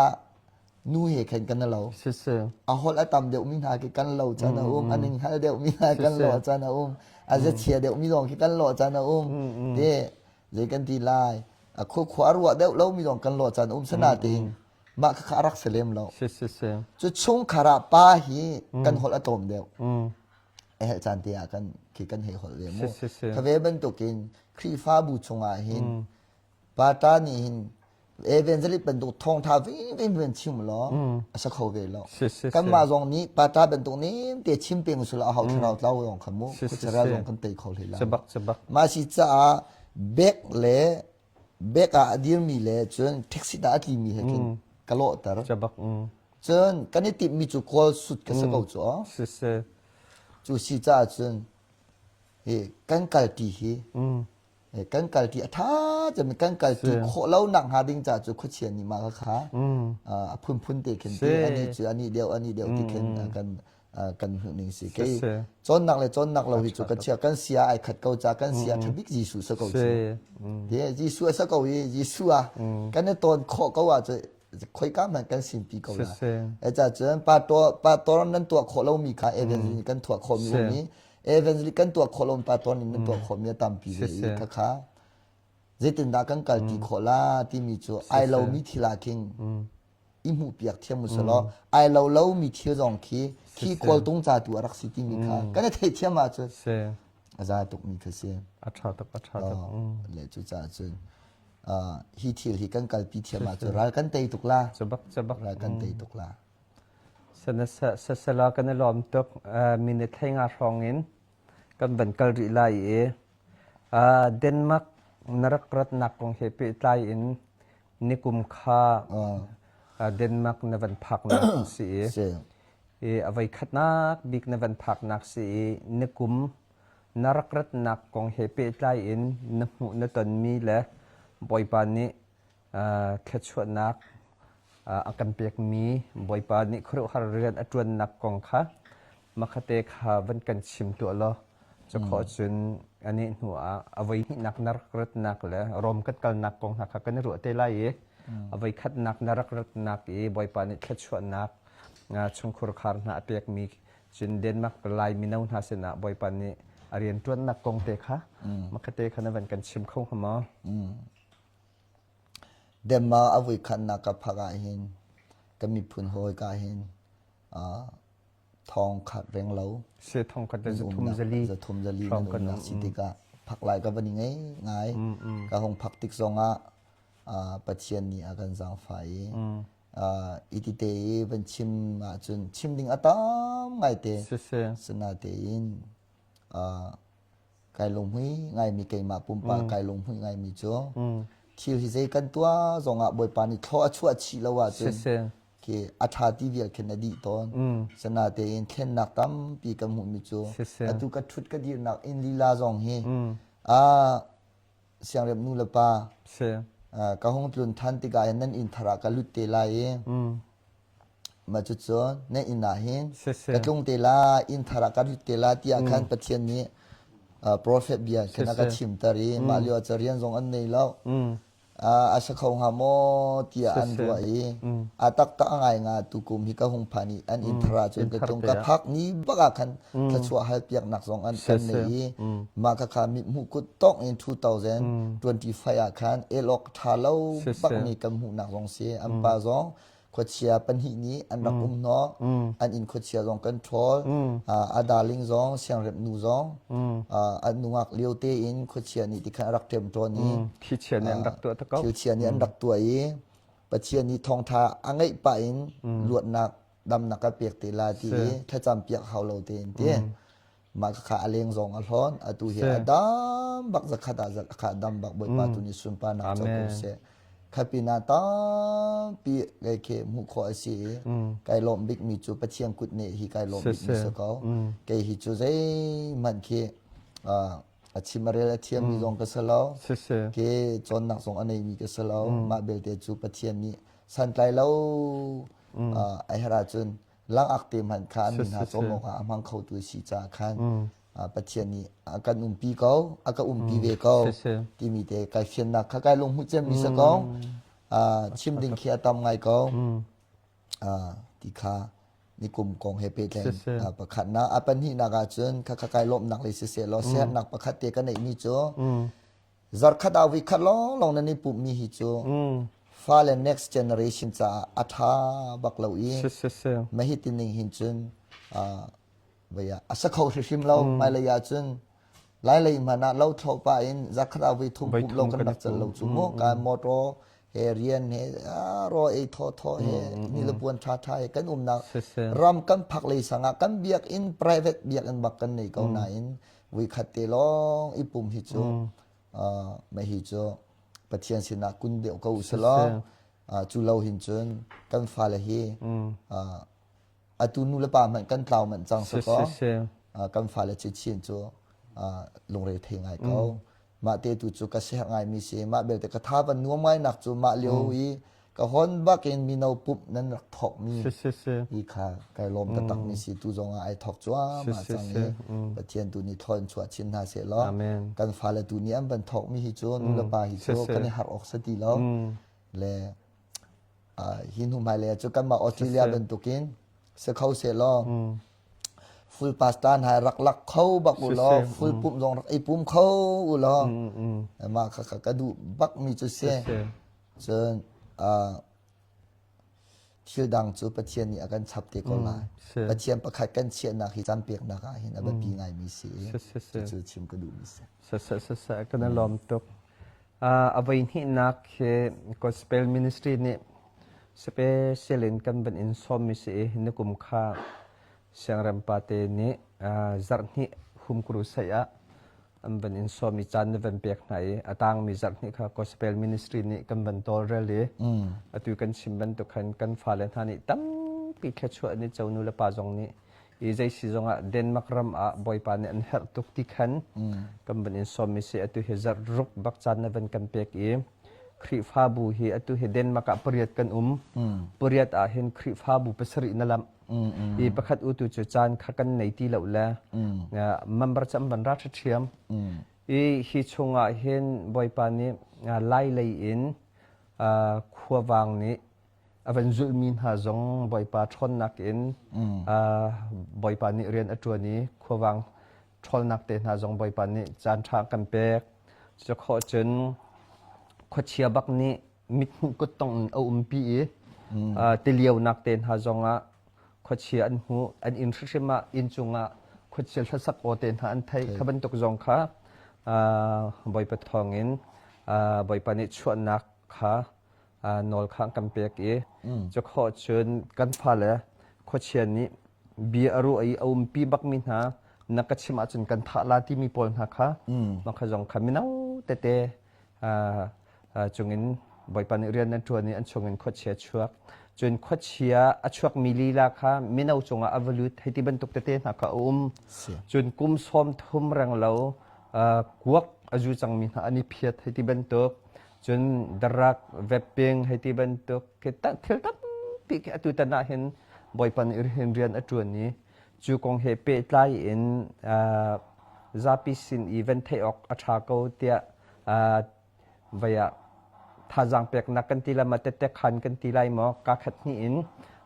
nu he khan kan lo. A holh a tam deuhmi hna khi kan lo caan a um, a ning hngal deuhmi hna kan lo caan a um, a zachia deuhmi zong khi kan lo caan a um. Te zei kan ti lai a khua khua a ruah deuh lomi zong kan lawh caan um sana tein mah kha a rak si lem lo cu chungkhar ah pa hi kan holh a tlawm deuh a helh caan te ah kan khi kan hei holh ve mu kha ve bantukin Khrihfabu chungah hin pa ta nih hin evangelist bantuk thawngtha vin vin chim law a sa kho ve lo kanmah zong nih pata bantuk nim te chim peng usula a hau thlarau tlau zong kha mu khuachara zong kan tei kho hlei la mah si caah bek le bek ah a dirmi le cun taxi dah a tlimi he khin ka lawhter cun kan i timhmi cu kawl sut ka sa ko cu cu si caah cun hi kan kalti hi kan kalti a ṭha cem kan kalti khawh lo nak hnga ding ca cu khuachia nih mah kha a phunphun te khin ti ani cu ani deuh ani deuh ti khin kan kan hmuh ning si kei cawnnak le cawnnak lo hi cu ka chia kan sia ai khat ko ca kan sia ṭha bik Jesuh sa ko cu de Jesuh a sa ko i Jesuh a kan i tawn khawh ko ah cu khoika hmanh kan sinpi ko la e ca cun pa to pa tor nan tuah khawh lomi kha evangelist kan tuah khawh mi um i evangelist kan tuah khawh lomi pa tor nih nan tuah khawh mi a tampi ve i khakha zeitindah kan kal ti khawh la timi cu ai lomi thil ah khin i hmuh piak thiam usalaw ai lo lomi thil zong khi khi kawltung ca tu a rak si timi kha kan i theih thiam ahcun a za tukmi kha si a ṭha tuk a ṭha tuk le cu caah cun hi thil hi kan kalpi thiam ahcun ral kan tei tuk la cabak cabak ral kan tei tuk la sasala kan i lawm tuk minute thei nga hrawng in kan van kal rih lai i Denmark na rak ratnak kong he pehtlai in nikum kha Denmark na van phaknak si i i a voi khatnak bik na van phaknak si i nikum na rak ratnak kong he pehtlai in na hmuh na tonmi le Bawipa nih thluachuahnak a kan pekmi Bawipa nih khuaruahhar rian a ṭuannak kong kha makhate kha van kan chim tuah law cukhawh cun anih hnu ah a voi hnihnak na rak ratnak le Rom kan kalnak kong hna kha kan i ruah te lai i a voi khatnak na rak ratnak i Bawipa nih thluachuahnak chungkhur khar hna a pekmi cun Denmark Lai mino hna sinah Bawipa nih a rianṭuannak kong te kha makhate kha na van kan chim kho hnga maw? Denmark a voikhatnak ka phak ahhin ka miphun hawi ka hin thong khat reng lo. Se thong khat le zathum zali. Zathum zali nan umnak si tikah phak lai ka van i ngei ngai. Ka hung phak tik zongah Pathian nih a kan zaangfah i iti te i van chim ahcun chim ding a tam ngaite. Sinatein kai lunghmui ngaimi keimah pumpak kai lunghmui ngaimi cu thil hi zei kan tuah zongah Bawipa nih thlaw a chuah chih lo ahcun khi a ṭha ti vial khin a dih tawn. Sinatein thlennak tampi kan hmuhmi cu atu ka ṭhut ka dirnak inn lila zong hi siangrep nu le pa ka hung tlun than tikah hin nan inn thar ah ka lut te lai i mah cucu na inn ah hin ka tlung te la inn thar ah ka lut te la tiah khan Pathian nih prophet bia khan a ka chimter i mah lio ah rian zong an nei lo. A sa kho hnga maw tiah an ruah i a taktak a ngai nga tukum hi ka hung phan i an inn thar ah cun ka tlung ka phak ni bak ah khan thluachuah hal piaknak zong an kan nei i mah khakha mithmuh kut tawk in 2025 ah khan elok ṭha lo bak mi kan hmuhnak zong si an pa zong khuachia pahnih nih an rak um hnawh an inn khuachia zong kan ṭhawl a darling zong siangrep nu zong an nungak lio tein khuachia nih tikhan a rak ṭem tawn i thilchia nih an rak tuah ta ko thilchia nih an rak tuah i Pathian nih thawngṭha a ngeih pah in luatnak damnak ka pek te la ti i thlacam piak hau lo tein ti mah kha a leng zong a hlawn atu hi a dam bak zakhat ah zakhat dam bak bawipa tu nih sunparnak co ko seh khapina tampi kai khi hmuh khawh a si i kai lawm bik mi cu Pathian kut ne hi kai lawm bik mi si ko kei hi cu zeihmanh khi a chim a rel a thiam mi zong ka si lo ke cawnnak zong a nei mi ka si lo mah belte cu Pathian nih santlai lo a herh ahcun langak te hmanh kha an min hna cawm awkah a hmang khotu si caah khan Pathian nih a kan umpi ko a ka umpi ve ko timi te kai fiannak kha kai lung hmuh cemmi si ko chim ding khi a tam ngai ko ti kha nikum kong he pehtlaih pakhatnak a pahnihnak ahcun kha kha kai lawmhnak le siseh law siaherhnak pakhat te ka neihmi cu Zarkhat ah voikhat lawnglawng nan i pumhmi hi cu fale next generation caah a ṭha bak lo i mah hi ti ning hin cun vei ah a sa kho hrimhrim lo. Hmailei ah cun Lailei hmanh ah lo thlawh pah in zarkhat ah voi thum pumh lo kan rak cal lo cu mu. Ka motor he rian he raw ei thaw thaw he ni le puan ṭha ṭha he kan umnak ram kan phak lei sang ah kan biakinn private biakinn bak kan nei ko nain Vuikhat te lawng i pum hi cu mah hi cu Pathian sinah kun deuh ko usih law cu lo hin cun kan fale hi atu nu le pa hmanh kan tlau manh cang si kaw kan fale chinchin cu lungre thei ngai ko. Mah te tu cu ka siherh ngaimi si. Mah belte ka tha van nuam ngai nak cu mah lio i ka hon bak in mino pumh nan rak thawkmi hi kha kai lawm taktak mi si tu zong ah ai thawk cuahmah cang i Pathian tu nih thaw in chuah chin hna seh law kan fale tu nih an van thawkmi hi cu nu le pa hi cu kan i harh awk si ti lo le hi hnu hmailei ah cu kanmah Australia bantukin si kho seh law full pasta hna rak lak kho bak u law full pumh zong rak i pum kho u law mah kha ka duh bak mi cu si Cun thil dang cu Pathian nih a kan chap te ko lai. Pathian pakhat kan chiahnak hi caan peknak ah hin a biapi ngaimi si i cucu chim ka duhmi si. Sasah kan i lawm tuk. A voi hnihnak hi Gospel Ministry nih special in kan van in sawmmi si i nikum kha Siangrem pate nih zarhhnih humkuru saih ah an van in sawm i caan na van pek hna i a tangmi zarhhnih kha gospel ministry nih kan van tawlrel i atu kan chim bantuk khan kan fale hna nih tampi thluachuah an i co nu le pa zong nih i zei si zongah Denmark ram ah Bawipa nih an herh tuk ti khan kan van in sawm mi si atu hi zarh ruk bak caan na van kan pek i Khrihfabu hi atu hi Denmark ah pariat kan um pariat ah hin Khrihfabu pasarih na lamh I pakhat utu cu caan kha kan nei ti lo le member cu an van ra ṭhiam. I hi chungah hin Bawipa nih Lai lei in khuavang nih a van zulhmi hna zong Bawipa ṭhawnnak in Bawipa nih rian a ṭuan i khuavang ṭhawlnak te hna zong Bawipa nih caan ṭha kan pek. Cucu khawh cun khuachia bak nih. mithmuh kuttong in a umpi i tilionak te hna zongah khuachia an hmuh an inn hrimhrim ah inn cungah khuachia hlasak aw te hna an theih kha bantuk zong kha Bawipa thawngin Bawipa nih chuahnak kha nawl kha an kan pek i cu khawh cun kan fale khuachia nih bia a ruah i a umpi bakmi hna na ka chim ahcun kan thah la timi pawl hna kha mah kha zong kha mino tete cungin Bawipa nih rian an ṭuan i an chungin khuachia chuak. Cun khuachia a chuakmi lila kha mino cungah a va lut hei ti bantuk tete hna kha a um. Cun kum sawm thum reng lo kuak a zu cangmi hna an i phiat hei ti bantuk. Cun drug, vaping hei ti bantuk thil tampi khi atu tan ah hin Bawipa nih rian a ṭuan i cu kong he pehtlai in zapi sin i van theih awk a ṭha ko tiah vai ah thazaang peknak kan ti lai maw tettek khan kan ti lai maw ka khat hnih in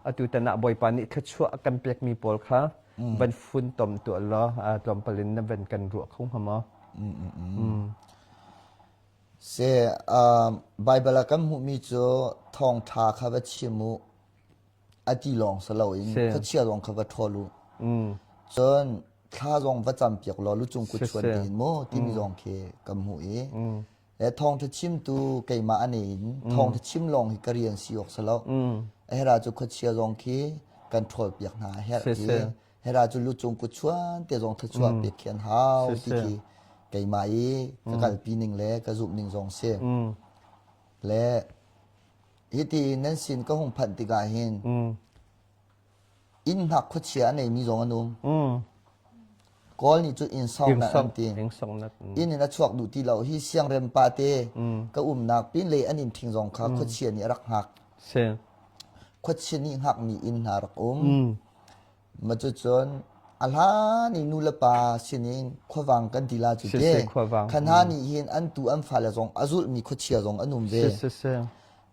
atu tan ah Bawipa nih thluachuah a kan pekmi pawl kha van funtom tuah law tlawmpal in na van kan ruah kho hnga maw? Se Bible ah kan hmuhmi cu thawngṭha kha va chim u a ti lawng si loin khuachia zong kha va ṭhawl u. Cun thla zong va campiak law lucung kut chuan tein mu timi zong khi kan hmuh i le thawngṭha chimtu keimah ane in thawngṭha chim lawng hi ka rian si awk si lo. Hera cu khuachia zong khi kan ṭhawl piak hna a herh i hera cu lucung kut chuan te zong thluachuah pek khi an hau ti khi keimah i ka kalpi ning le ka zumh ning zong si. Le hiti nan sin ka hung phanh tikah hin inn hngak khuachia a neimi zong an um. Kawl nih cun inn sawknak an ti. Inn in a chuak duh ti lo. Hi siangrem pa te ka umnak pinlei an inn ṭhing zong kha khuachia nih a rak hngak. Khuachia nih hngakmi inn hna rak um. Ma cucun a hlan i nu le pa sinin khuavang kan ti la cu te. Kha hna nih hin an tu an fale zong a zulhmi khuachia zong an um ve.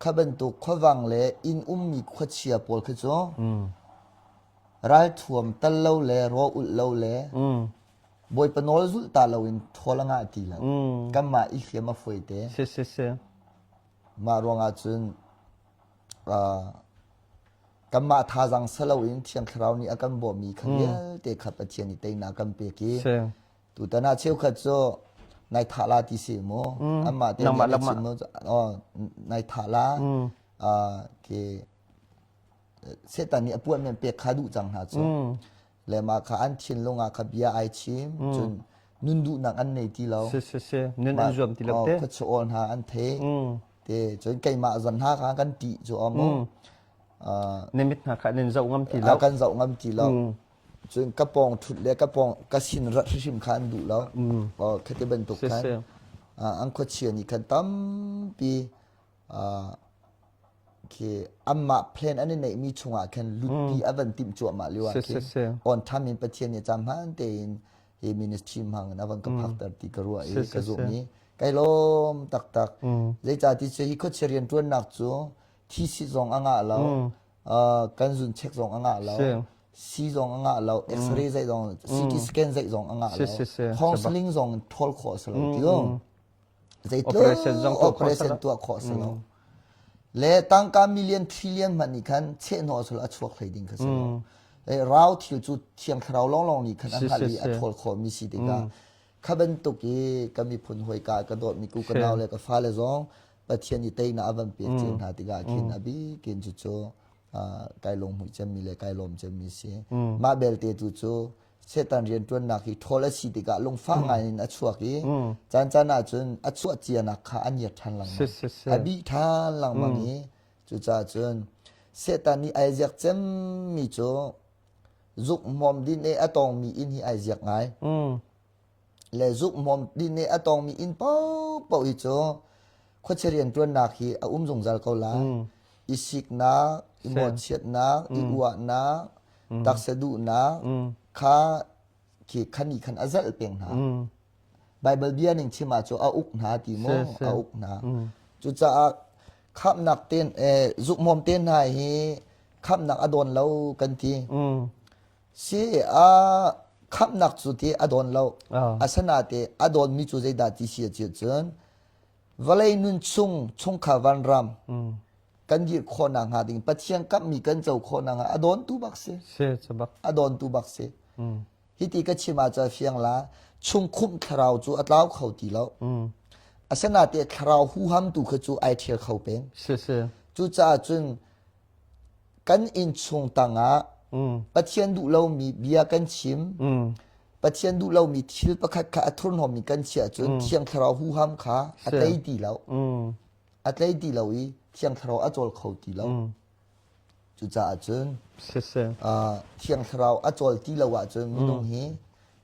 Kha bantuk khuavang le inn ummi khuachia pawl khi cu ralthuam tal lo le raw ulh lo le Bawipa nawl zulh ta loin ṭhawl a ngah ti lo. Kanmah i hliam a fawi te. Mah ruangah cun kanmah thazaang si loin Thiang Thlarau nih a kan bawmmi kha vialte kha Pathian nih teinak a kan pek i tutan ah cheukhat cu nai thah la ti si mu anmah te nih an chim mu nai thah la ke Satan nih a puan men pek kha duh cang hna cu le mah kha an thinlung ah kha bia ai chim cun nun duhnak an nei ti lo si si si nun an zuam ti lo te khuachawl hna an thei te cun keimah zan hna kha kan ṭih cu amu na mit hna kha nan zoh ngam ti lo kan zoh ngam ti lo cun ka pawng ṭhut le ka pawng ka sin rat hrimhrim kha an duh lo khati bantuk khan an khuachia nih khan tampi khi anmah plan an i neihmi chungah khan lutpi a van timh cuahmah lio ah khin on tham in Pathian nih caan hmaan tein hi ministry hmang in a van ka phakter ti ka ruah i ka zumh i kai lawm taktak zeicah ti cu hi khuachia rianṭuannak cu thisi zong a ngah lo kan zun check zong a ngah lo si zong a ngah lo x-ray zeih zong CT scan zeih zong a ngah lo counseling zong ṭhawl khawh a si lo ti zeitluk operation tuah khawh si lo le tangka million trillion hmanh nih khan chehhnawh a chuak hlei ding kha si lo rau thil cu thiang thlarau lawnglawng nih khan a hngalh i a ṭhawl khawhmi si tikah kha bantuk i ka miphun hawi ka ka dawtmi ku ka nau le ka fale zong Pathian i teinak a van pek cio hna tikah khin a bikin cucu kai lunghmuih cemmi le kai lawm cemmi si mah belte tu cu Satan rianṭuannak hi ṭhawl a si tikah lungfah ngai in a chuak i caancaan ahcun a chuah cianak kha a ngiat ṭhan lengmang. A bih ṭhan lengmang i cucaah cun Satan nih ai ziak cemmi cu zuk hmawm din e a tawngmi inn hi ai ziak ngai. Le zuk hmawm din e a tawngmi inn paohpaoh hi cu khuachia rianṭuannak hi a um zungzal ko lai. I siknak, i mawhchiatnak, i uahnak, taksa duhnak kha khi khan nih khan a zalh peng hna. Bible bia ning chim ah cu a uk hna ti mu a uk hna. Cucaah khamnak ten eh, zukmawm te hna hi khamnak a dawn lo kan ti. Si a khamnak cu ti a dawn lo. Asana te a dawnmi cu zeidah ti si cun. Vawlei nun chung chungkhar vanram kan dirh khawhnak hnga ding Pathian kamhmi kan co khawhnak hnga a dawntu bak si. A dawntu bak si. Hiti ka chim ahcun fiang la chungkhumh thlarau cu a tlau kho ti lo. Asinain thlarau huham tu kha cu ai ṭhial kho peng. Cucaah cun kan innchung tangah Pathian duh lomi bia kan chim, Pathian duh lomi thil pakhat kha a thurhnawmmi kan chiah cun Thiang Thlarau huham kha a tlei ti lo. A tlei ti lo i Thiang Thlarau a cawl kho ti lo. Cucaah cun Thiang Thlarau a cawl ti lo ahcun minung hi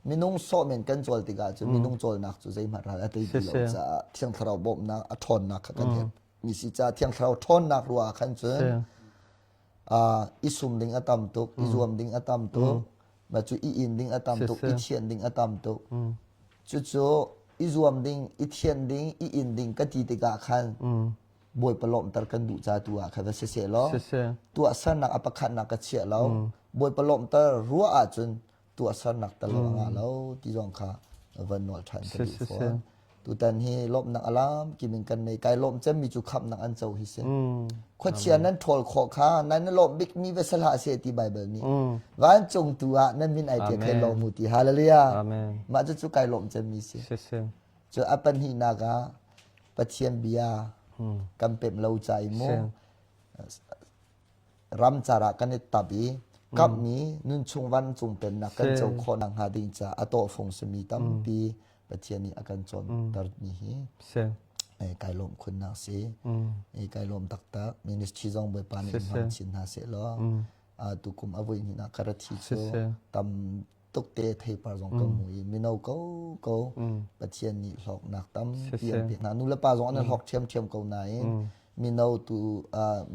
minung sawh men kan cawl tikah cun minung cawlnak cu zeihmanh ral a tei ti lo caah Thiang Thlarau bawmhnak a ṭhawnnak kha kan herh. Mi si caah Thiang Thlarau ṭhawnnak ruah ah khan cun i sum ding a tam tuk, i zuam ding a tam tuk, mah cu i in ding a tam tuk, i thianh ding a tam tuk. Cucu i zuam ding, i thianh ding, i in ding ka ti tikah khan Bawipa lawmhter kan duh ca tu ah khan va si seh law tuahsernak a pakhatnak ka chiah lo. Bawipa lawmhter ruah ahcun tuahsernak tel lo a ngah lo ti zong kha van nawl ṭhan ka duh fawn. Tutan hi lawmhnak a lam kim in kan nei. Kai lawm cemmi cu khamhnak an co hi si. Khuachia nan ṭhawl khawh kha nan na lawmh bikmi va si hlah seh ti Baibal nih. Vancung tu ah nan min ai ṭial thai lawm mu ti. Hallelujah. Mah cu cu kai lawm cemmi si. Cu a pahnihnak ah Pathian bia kan pemh lo ca i mu ramcar ah kan i tap i kamhmi nunchung vancung pennak kan co khawh nakhnga ding caah a tawhfung simi tampi Pathian nih a kan cawntermi hi kai lawm khunnak si. Kai lawm taktak. Ministry zong Bawipa nih in hmang chin hna seh law tukum a voi hnih ka ra thi cu tam tuk te theipar zong ka hmu i mino ko ko Pathian nih hlawknak tampi an pek hna. Nu le pa zong an hlawk ṭhiamṭhiam ko nain mino tu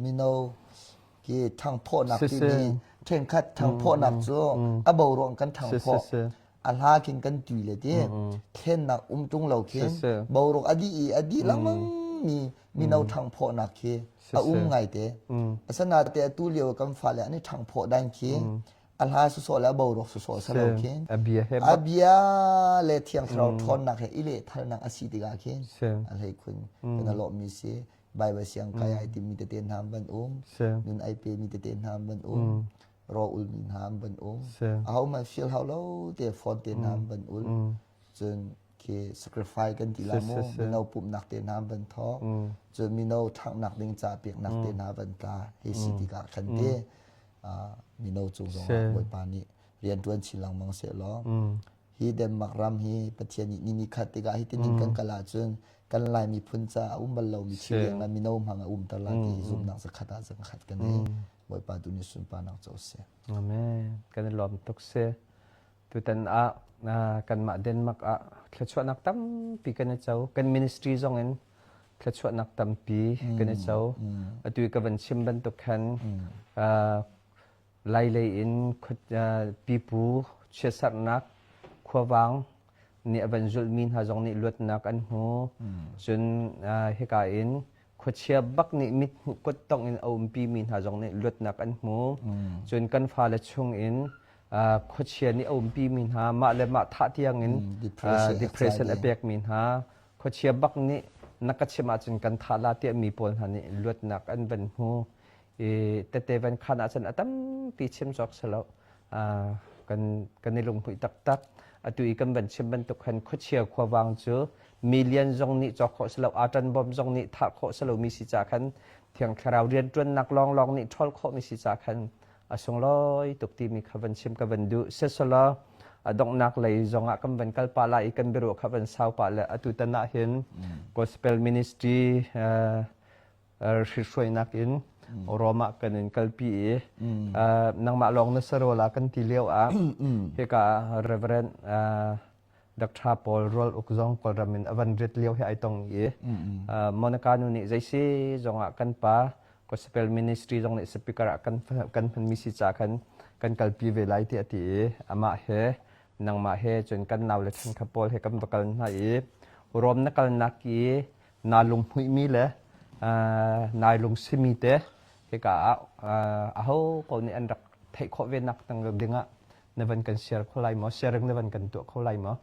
mino ki ṭhangphawhnak timi ṭhenkhat ṭhangphawhnak cu a bo ruang kan ṭhangphawh a hla khin kan tui le ti thlennak um ṭung lo khin boruak a dih i a dih lengmang mi mino ṭhangphawhnak khi a um ngaite. Asinain atu lio kan fale an i ṭhangphawh dan khi a hla sawsawh le a boruak sawsawh sa lo khin a bia he a bia le thiang thlarau ṭhawnnak he i lehthalnak a si tikah khin a hlei khun kan a lawhmi si. Bible siang kai ai timi tete hna van um, nun ai pe mi tete hna van um, ro ul mi hna van um, aho man feel hau lo te phone te hna van ul, cun khi sacrifice kan ti la mu, mino pumhnak te hna van thawk, cun mino ṭhanghnak ding ca peknak te hna van tla hi si tikah khan te mino cung zong ah Bawipa nih rian ṭuan chin lengmang seh law hi Denmark ram hi Pathian nih ni ni khat tikah hi tinin kan kal ahcun kan Lai miphun ca a um bal lomi thil leng le mino hmang a umter la ti hi zumhnak zakhat ah zakhat kan nei. Bawipa tu nih sunparnak co seh. Amen. Kan i lawm tuk si. Tutan ah kanmah Denmark ah thluachuahnak tampi kan i co. Kan ministry zong in thluachuahnak tampi kan i co. Atu i ka van chim bantuk khan Lailei in pipu chiatserhnak khuavang nih a van zulhmi hna zong nih luatnak an hmu. Cun hika in khuachia bak nih mit hmuh kuttongh in a umpimi hna zong nih luatnak an hmu. Cun kan fale chung in khuachia nih a umpimi hna mah le mah thah tiang in depression a pekmi hna khuachia bak nih na ka chim ahcun kan thah la tiah mi pawl hna nih luatnak an van hmu. I tete van khan ahcun a tampi chim cawk si lo. Kan kan i lunghmuih taktak. Atu i kan van chim bantuk khan khuachia khuavang cu million zong nih cawk khawh si lo, aṭan bom zong nih thah khawh si lomi si ca khan Thiang Thlarau rianṭuannak lawnglawng nih ṭhawl khawhmi si ca khan a sunglawi tuk timi kha van chim ka van duh. Seselaw a donghnak lei zongah kan van kal pah lai i kan biaruah kha van sau pah le atu tan ah hin gospel ministry hrihruainak in Rome ah kan in kalpi i nangmah lawng na sarola kan ti lio ah hika Reverend Dr. Paul Rual Uk zong Kawlram in a van rit lio hi ai tong i Monica nu nih zeisi zongah kan pa gospel ministry zong nih speaker ah kan kan hmanmi si ca khan kan kalpi ve lai ti a ti i amah he nangmah he cun kan nau le ṭhenkhat pawl he kan va kal hna i Rome na kalnak i naa lunghmuihmi le nai lungsimi te hika ah aho paoh nih an rak theih khawh ve nak ding ah na van kan share kho lai maw? Sharing na van kan tuah kho lai maw?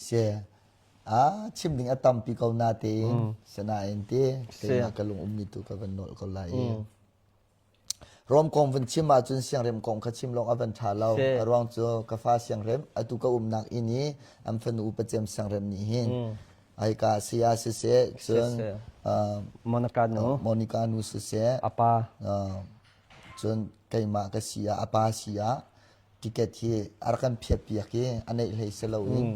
Si. A chim ding a tampi ko na tein sanain te keimah ka lung ummi tu ka van nolh ko lai i. Rom kong van chim ahcun siangrem kong kha chim lawng a van ṭha lo. A ruang cu ka fa siangrem atu ka umnak inn i an fanu upa cem siangrem nih hin hika saya siseh cun Monica nu Monica nu siseh a pa cun keimah ka si ah a pa si ah ticket hi a rak kan phiatpiak i a neih hlei si loin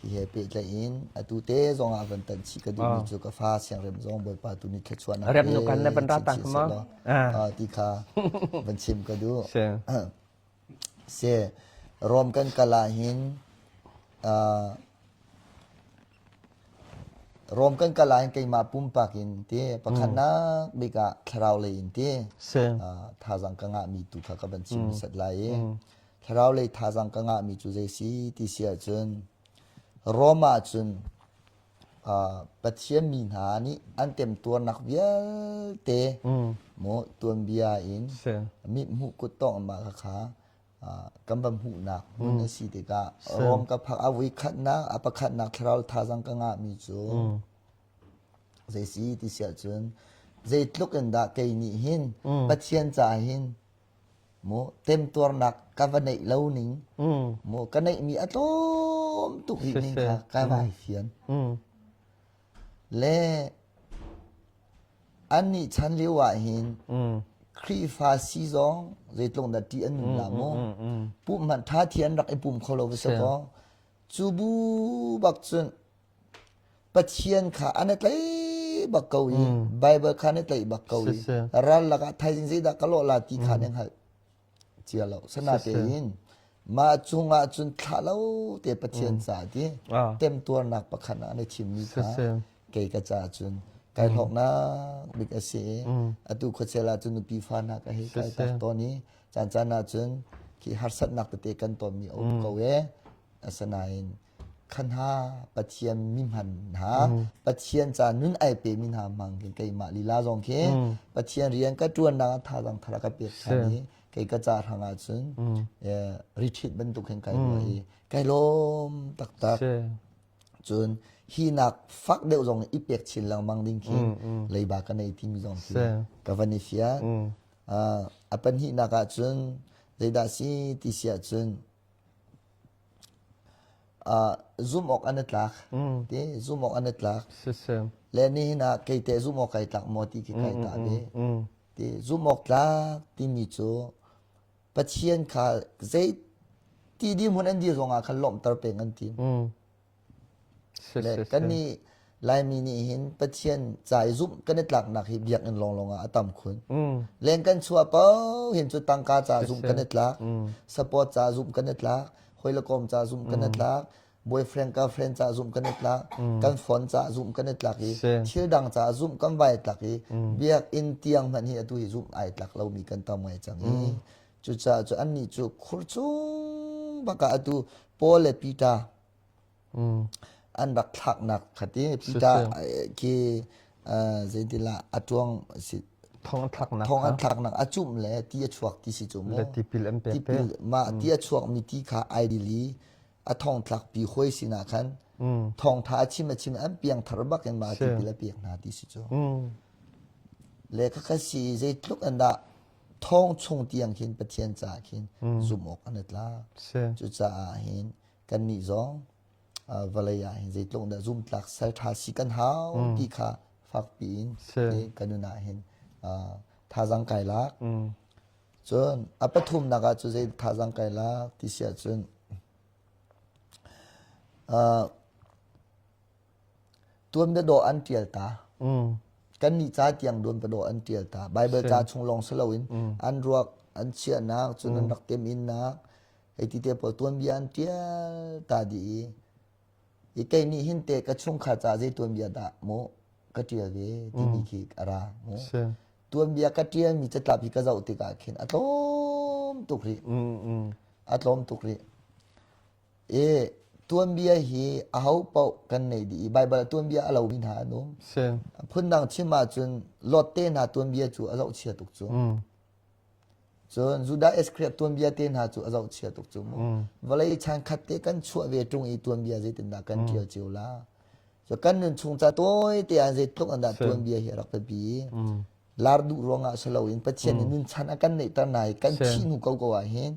hi he pehtlaih in atu te zong ah van tanh chih ka duhmi cu ka fa siangrem zong Bawipa tu nih thluachuahnak rem nu kan na van ra tang ma ti kha van chim ka duh. Se Rom kan kal ah hin Rom kan kal ah hin keimah pumpak in ti pakhatnak bik ah thlarau lei in ti thazaang ka ngahmi tu kha ka van chim hmasat lai i thlarau lei thazaang ka ngahmi cu zei si ti si ahcun Rom ah cun Pathian mi hna nih an temtuarnak vialte mu tuanbia in mithmuh kut tawng mah kha kan va hmuhnak hmun a si tikah Rom ka phak a vui khatnak a pakhatnak thlarau thazang ka ngahmi cu zei si ti si ahcun zeitluk in dah kei nih hin Pathian caah hin mu temtuarnak ka va neih lo ning mu ka neihmi a tlawm tuk rih ning kha ka vai fian le Annih chan lio ah hin Khrihfa si zong zeitluk dah ṭih an nun la mu. Pumh hmanh ṭha thi an rak i pum kho lo va si kaw. Cu bu bak cun Pathian kha an i tlaih bak ko i Bible kha an i tlaih bak ko i ral lakah thaizing zeidah ka lawh la ti kha an i hngalh. Cia lo. Sanatein mah cungah cun thlah lo te Pathian ca ti temtuarnak pakhat ah na chimmi kha kei ka ca cun kai hlawknak bik a si i atu khuachel ah cun nupi fa hna ka hei kai tak tawn i caan caan ah cun khi harsatnak tete kan tonmi a um ko e asinain khan ha Pathian mi hman hna Pathian ca nun ai pe mi hna hmang khin keimah lila zong khi Pathian rian ka ṭuannak ah thazaang thar ka pek ṭhan i kei ka ca hrang ah cun retreat bantuk hin kai ruah i kai lawm taktak cun hi nak fak deuh zong i pek chin lengmang ding khi leiba ka nei timi zong khi ka van i fiah a pahnihnak ah cun zeidah si ti si ahcun Zumh awk an i tlak. Ti zumh awk an i tlak. Le nihin ah kei teh zumh awk kai tlak maw ti khi kai tah ve. Ti zumh awk tlak timi cu Pathian kha zei ti dirhmun an dir zongah khan lawmhter peng an tim. Le kannih Laimi nih hin Pathian ca i zumh kan i tlaknak hi biakinn lawnglawng ah a tam khun. Leng kan chuah paoh hin cu tangka ca zumh kan i tlak, support ca zumh kan i tlak, hawi le kom ca zumh kan i tlak, boyfriend girlfriend ca zumh kan i tlak, kan phone ca zumh kan i tlak i thil dang ca zumh kan vai tlak i biakinn tiang hmanh hi atu hi zumh ai tlak lomi kan tam ngai cang i cucaah cu annih cu khur chung bak ah atu Paul le Peter An rak thlaknak kha ti Peter khi zeitilah a tuang si thong an thlaknak thong an thlaknak a cumh le ti a chuak ti si cu mu le tipil an pek tipil mah ti a chuak mi ti kha ai dili a thong thlak pi hoi sinah khan thong tha a chim a chim an piang thar bak in ma tipil a pek hna ti si cu le kha kha si zeitluk an dah thong chung tiang khin Pathian caah khin zumh awk an i tlak cucaah hin kannih zong vawlei ah hin zeitluk dah zumtlak sal ṭha si kan hau ti kha fakpi in kan nun ah hin thazang kai lak. Cun a pathumnak ah cu zei thazang kai lak ti si ahcun tuanbia dawh an ṭial ta. Kannih ca tiang tuanbia dawh an ṭial ta. Bible ca chung lawng si loin an ruak an chiahnak cun an rak teminnak hei ti te pawl tuanbia an ṭial ta dih i i kei nih hin te ka chungkhar ca zei tuanbia dah mu ka ṭial ve timi khi a ra mu. Tuanbia ka ṭialmi catlap hi ka zoh tikah khin a tlawm tuk rih. A tlawm tuk rih. E tuanbia hi aho paoh kan nei dih i Baibal tuanbia a lomi hna an um. Phundang chim ahcun Lot te hna tuanbia cu a zohchia tuk cu. Cun Judah Iskariot tuanbia te hna cu a zohchia tuk cu mu. Vawlei chan khat te kan chuah ve ṭung i tuanbia zeitindah kan ṭial cio la. So kan nun chung ca tawi te ah zeitluk an dah tuanbia hi a rak biapi. Lar duh ruangah si loin Pathian nih nun chan a kan neihter na i kan thih hnu ko ko ah hin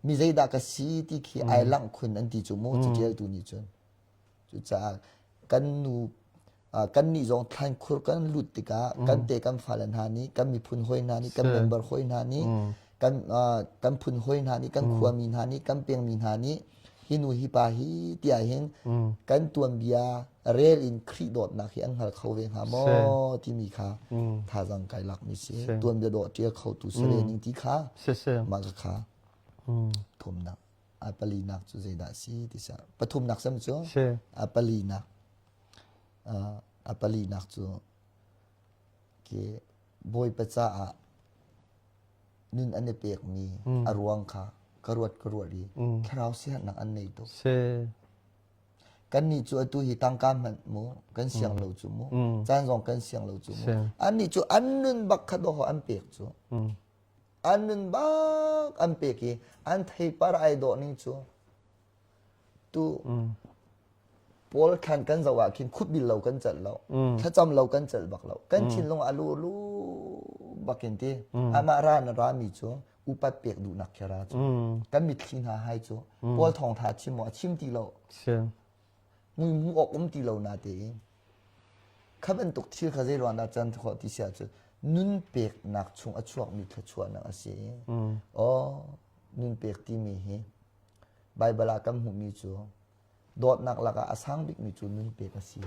mi zeidah ka si ti khi ai langh khun an ti cu mu caṭialtu nih cun. Cucaah kan nu kannih zong thlankhur kan lut tikah kan te kan fale hna nih kan miphun hawi hna nih kan member hawi hna nih kan kan phun hawi hna nih kan khuami hna nih kan pengmi hna nih hi nu hi pa hi tiah hin kan tuanbia rel in Khrih dawtnak hi an hngal kho ve hnga maw timi kha thazang kai lakmi si tuanbia dawh ṭial kho tu si ve ning ti kha mah kha thumnak a palinak cu zeidah si ti pathumnak sam cu a palinak A palinak cu khi Bawipa caah nun an i pekmi a ruang kha ka ruat ka ruat i thlarau siaherhnak an nei tuk. Kannih cu atu hi tangka hmanh mu kan siang lo cu mu caan zong kan siang lo cu mu annih cu an nun bak kha dawh an pek cu an nun bak an pek i an theipar ai dawh ning cu Tu Paul thlan kan zoh ah khin khupbil lo kan celh lo. Thlacam lo kan celh bak lo. Kan thinlung a lu lu bakin ti. Amah ra na ra mi cu upat pek duhnak khi ra cu. Kan mitthli hna hai cu Paul thawngtha chim maw a chim ti lo. Mui mu awk um ti lo na tein. Kha bantuk thil kha zei ruang dah can khawh ti si ahcun nun peknak chung a chuakmi thluachuahnak a si. Oh, nun pek timi hi Baibal ah kan hmuhmi cu dawtnak lakah a sang bikmi cu nun pek a si.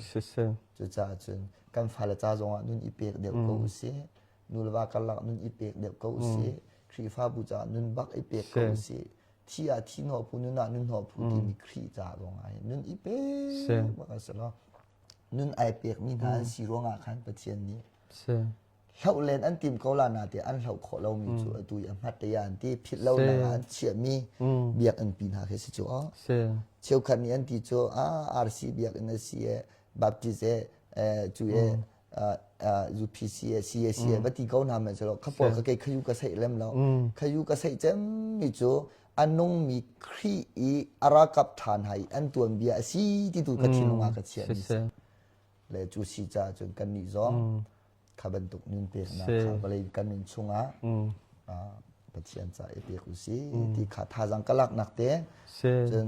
Siseh. Cucaah cun kan fale ca zongah nun i pek deuh ko usih. Nu le va karlak nun i pek deuh ko usih. Khrihfabu caah nun bak i pek ko usih. Thi ah thi hnawh phu, nun ah nun hnawh phu timi Khrih ca zongah hin nun i pek bak a si lo. Nun ai pekmi hna an si ruangah khan Pathian nih hloh len an tim ko la na te an hloh khawh lomi cu atu i a hmat te an ti philh lo nak ah an chiahmi biakinn pi hna khi si cu aw cheukhat nih an ti cu a RC biakinn a si e Baptist e cu e UPC e CAC e va ti ko hna men selo kha pawl ka kei khayu ka seih lem lo khayu ka seih cem mi cu a nungmi Khrih i a rakap ṭhan hai an tuanbia a si ti tu ka thinlung ah ka chiah mi le cu si caah cun kannih zong kha bantuk nun peknak kha vawlei kan nun chungah Pathian ca i pek usih ti kha thazang ka laknak te cun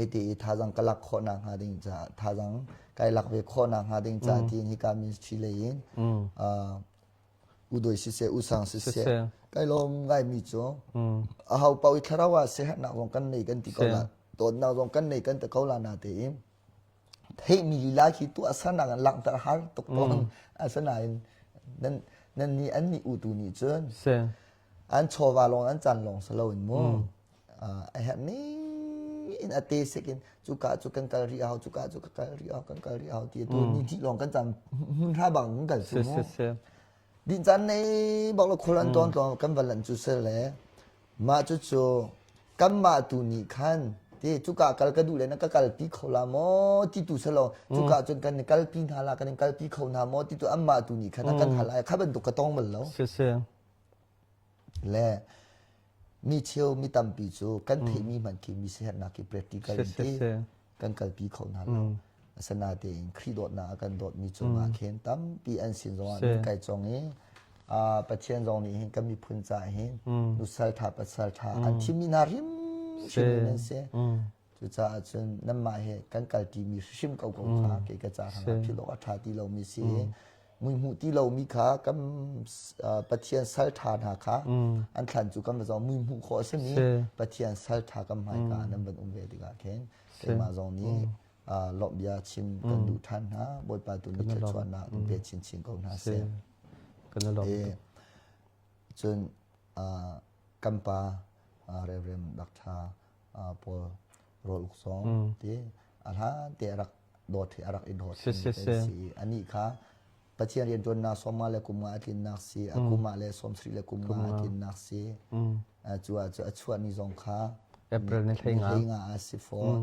iti i thazang ka lak khawhnak hnga ding ca thazang kai lak ve khawhnak hnga ding ca tiin hika ministry lei in udoi siseh usang siseh kai lawm ngai mi cu a ho pau i thlarau ah siaherhnak zong kan nei kan ti ko la dawtnak zong kan nei kan ti ko la na tein theihmi lila khi tuahsernak in langhter har tuk tawn. Asinain nan nan nih an nih utu nih cun an chawva lawng an caan lawng si loin mu a herh ning in a te sik in cuka cu kan kal rih hau cuka cu ka kal rih hau kan kal rih hau ti tu ni hnih lawng kan cam hmun hra bang kan kal cu mu din caan nei bak lo khul an tawn tlawng kan van lan cu sel le Mah cucu kanmah tu nih khan ti cuka kal ka duh le na ka kalpi kho la maw ti tu selaw cuka cun kan in kalpi hna la kan in kalpi kho hna maw ti tu anmah tu nih khan a kan hal ai kha bantuk ka tong bal lo. Le mi cheu mi tampi cu kan theihmi hmanh khi mi siaherhnak khi practical in ti kan kalpi kho hna lo. Asinain Khrih dawtnak a kan dawtmi cungah khin tampi an sin zongah min kai cong i Pathian zong nih hin kan miphun caah hin nusal ṭha pasal ṭha an thimmi hna hrimhrim in an si. Cucaah cun nanmah he kan kalṭimi hrimhrim ko ko kha kei ka ca hrangah philh awk a ṭha ti lomi si i muihmuh ti lomi kha kan Pathian sal ṭha hna kha an thlan cu kan va zong muihmuh khawh a simi Pathian sal ṭha kan hmaika nan van um ve tikah khin keimah zong nih lawmh bia chim kan duh ṭhan hna. Bawipa tu nih thluachuahnak in pe chinchin ko hna seh. Cun kan pa Reverend Dr. Paul Rawl Uk Song ti a hlan te a rak dawt hi a rak i dawt si anih kha Pathian rianṭuannak sawmnga le kum nga a tlinnak si a kum ah le 70 le kum nga a tlinnak si cu ah cu a chuah ni zong kha April ni 15 a si fawn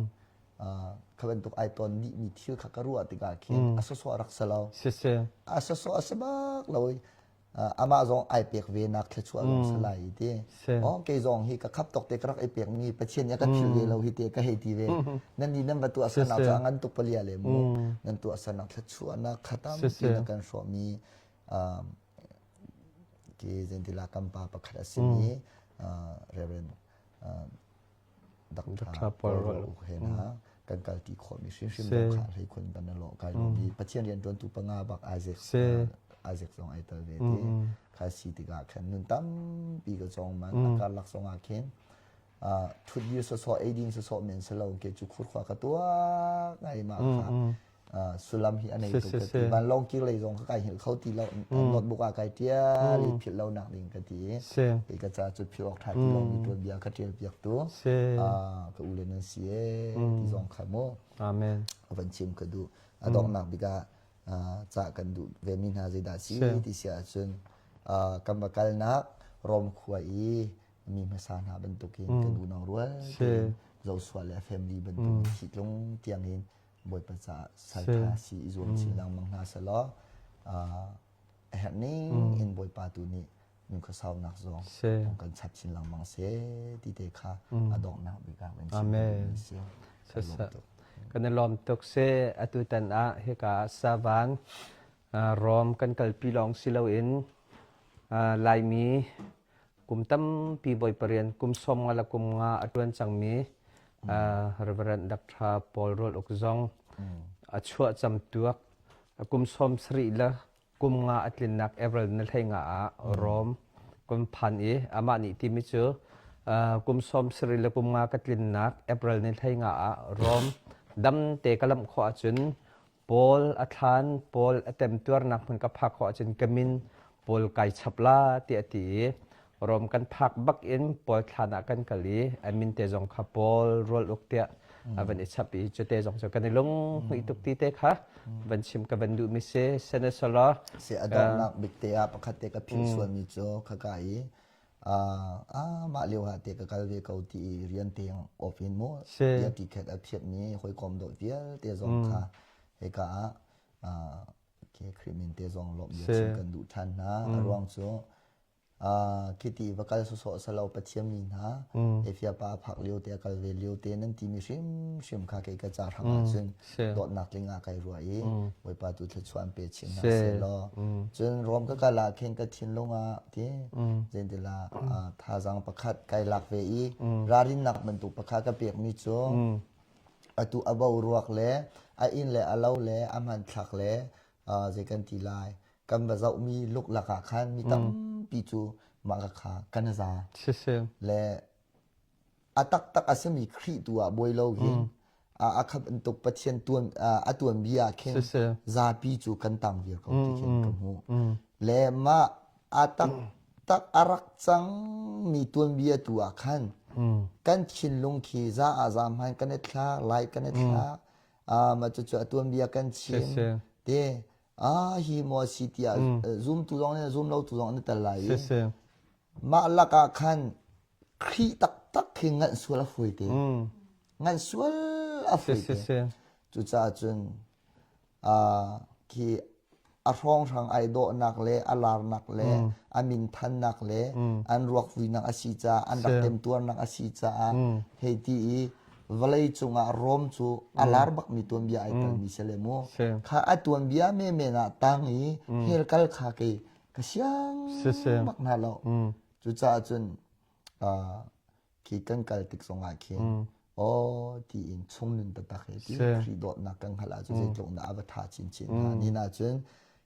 kha bantuk ai ton dihmi thil kha ka ruah tikah khin a sawsawh a rak si lo. Siseh. A sawsawh a si bak lo. Amah zong ai pek ve nak thluachuah zong si lai ti. Oh kei zong hi ka khap tok te ka rak i pek mi Pathian nih a ka philh ve lo hi te ka hei ti ve. Nan ni nan va tuah sanak cu a ngan tuk palia le mu. Nan tuah sanak thluachuahnak khatam ti na kan hrawh mi ki zentila kan pa pakhat a simi Reverend Dr. Paul Rual Uk he hna kan kalti khawhmi hrimhrim zong kha hlei khun kan lo kai lo mi Pathian rian ṭuantu panga bak Isaac Isaac zong ai tel ve ti kha si tikah khan nun tampi ka cawng man a karlak zong ah khin thut dir sawsawh eidin sawsawh men si lo ke cu khurkhua ka tuak ngai ma kha sullam hi a nei tuk ka ti vanlawng kir lei zong ka kai hngilh kho ti lo notebook ah kai ṭial i philh lo nak ding ka ti i ka ca cu philh awk ṭha ti lo mi tuanbia ka ṭial piak tu ka u le nan si e ti zong kha mu amen van chim ka duh a donghnak bik ah ca kan duh ve mi hna zeidah si ti si ahcun kan va kalnak Rom khua i mi hmasa hna bantukin kan unau rual Joshua le family bantukin thi tlung tiangin Bawipa caah salṭha si i zuam chin lengmang hna selaw a herh ning in Bawipa tu nih nunkhua zong kan chap chin lengmang seh ti te kha a donghnak bik ah kan chim Amen. si. Kan i lawm tuk si atu tan ah hika Savan Rom kan kalpi lawng si loin Laimi kum tampi Bawipa rian kum 50 le kum nga a ṭuan cangmi Reverend Dr. Paul Rual Uk zong a chuah camtuak kum 70 le kum nga a tlinnak April ni hlei nga ah Rome kum phan i amah nih timi cu kum 70 le kum nga ka tlinnak April ni hlei nga ah Rome dam te ka lamh khawh ahcun Paul a thlan, Paul a temtuarnak hmun ka phak khawh ahcun ka min Paul kai chap la tiah a ti i Rom kan phak bak in Paul thlan ah kan kal i a min te zong kha Paul rual uk tiah a van i chap i cute zong cu kan i lung hmuih tuk ti te kha van chim ka van duhmi si senesolo Si a donghnak bik te ah pakhat te ka philh sualmi cu khaka i ah mah lio ah te ka kal ve ko ti i rian te off in mu bia ti khat a phiat mi hawikom dawt vialte zong kha hika ah ke Khrih min te zong lawmh bia chim kan duh ṭhan hna a ruang cu khiti va kal sawsawh salo Pathian mi hna Efia pa phak lio te a kal ve lio te nan ti mi hrimhrim kha kei ka ca hrang ahcun dawtnak tling ah kai ruah i Bawipa tu thluachuah an pe chin hna seh law cun Rom ka kal ah khin ka thinlung ah ti zeintila thazaang pakhat kai lak ve i ralrinnak bantuk pakhat ka pekmi cu atu a boruak le a inn le a lo le a hmanthlak le zei kan ti lai kan va zohmi luklak ah khan mi tampi cu mah ka kha kan za le a taktak a simi Khrih tu ah buai lo hin a kha bantuk Pathian tuan a tuanbia ah khin zapi cu kan tang viar ko ti khin ka hmuh. Le mah a taktak a rak cangmi tuanbia tu ah khan kan thinlung khi za ah za hman kan i thlak lai kan i thlak mah cucu a tuanbia kan chim te ah hi maw si tiah zumtu zong nih zum lo tu zong an i tel lai i mah lakah khan Khrih taktak khi nganh sual a fawi te. Nganh sual a fawi te. Cucaah cun khi a hrawnghrang ai dawhnak le a larnak le a minthannak le an ruak vuinak a si caah an rak temtuarnak a si caah hei ti i vawlei cungah Rom cu a lar bakmi tuanbia ai telmi si le mu. Kha a tuanbia menmen ah tang i hell kal kha kei ka siang bak hna lo. Cucaah cun khi kan kal tik zongah khin aw tiin chungnun taktak he ti Khrih dawtnak kan hngalh ahcun zeitluk dah a va ṭha chinchin hnga. Nihin ahcun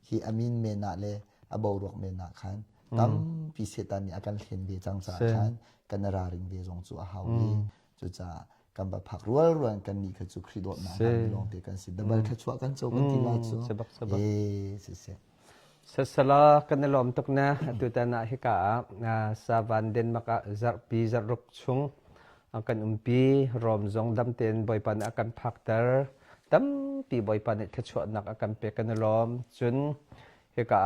hi a min men ah le a boruak men ah khan tampi Satan nih a kan hlen ve cang caah khan kan i ralring ve zong cu a hau i cucaah kan va phak rual rual kan nih kha cu Khrih dawtnak hna lawngte kan si. Double thluachuah kan co kan ti la cu. E siseh. Sasala kan i lawm tuk na atutan ah hika ah Savan Denmark ah zarhpi zarhruk chung kan umpi Rom zong dam tein Bawipa nih a kan phakter tampi Bawipa nih thluachuahnak a kan pek kan i lawm cun hika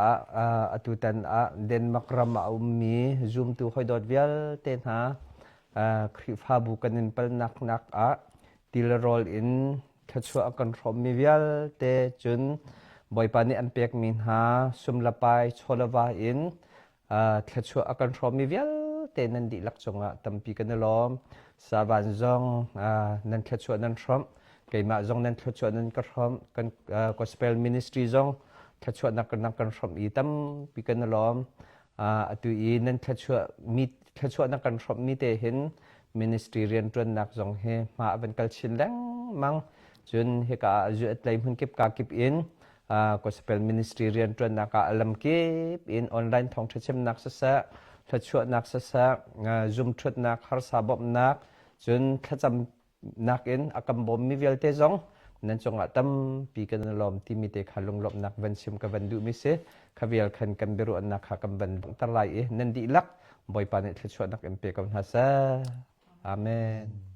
ah atutan ah Denmark ram ah a ummi zumtu hawidawt vialte hna Khrihfabu kan in palnak nak ah tilrawl in thluachuah a kan hrawmmi vialte cun Bawipa nih an pekmi hna sum le pai chawleva in thluachuah a kan hrawmmi vialte nan dihlak cungah tampi kan i lawm. Savan zong nan thluachuah nan hrawmh. Keimah zong nan thluachuah nan ka hrawmh. Kan gospel ministry zong thluachuahnak nan kan hrawmh i tampi kan i lawm. Atu i nan thluachuah mi thluachuah nan kan hrawmh mi te hin ministry rianṭuannak zong hi hma a van kal chin lengmang. Cun hika ah zuatlei hmunkip kakip in gospel ministry rianṭuannak ah a lamkip in online thawngṭha chimnak siseh, thluachuahnak siseh, zumṭhutnak, harsa bawmhnak, cun thlacamnak in a kan bawmmi vialte zong nan cungah tampi kan i lawm timi te kha lunglawmhnak van chim ka van duhmi si. Kha vial khan kan biaruahnak kha kan van donghter lai i nan dihlak Bawipa nih thluachuahnak in pe ko hna seh. Amen.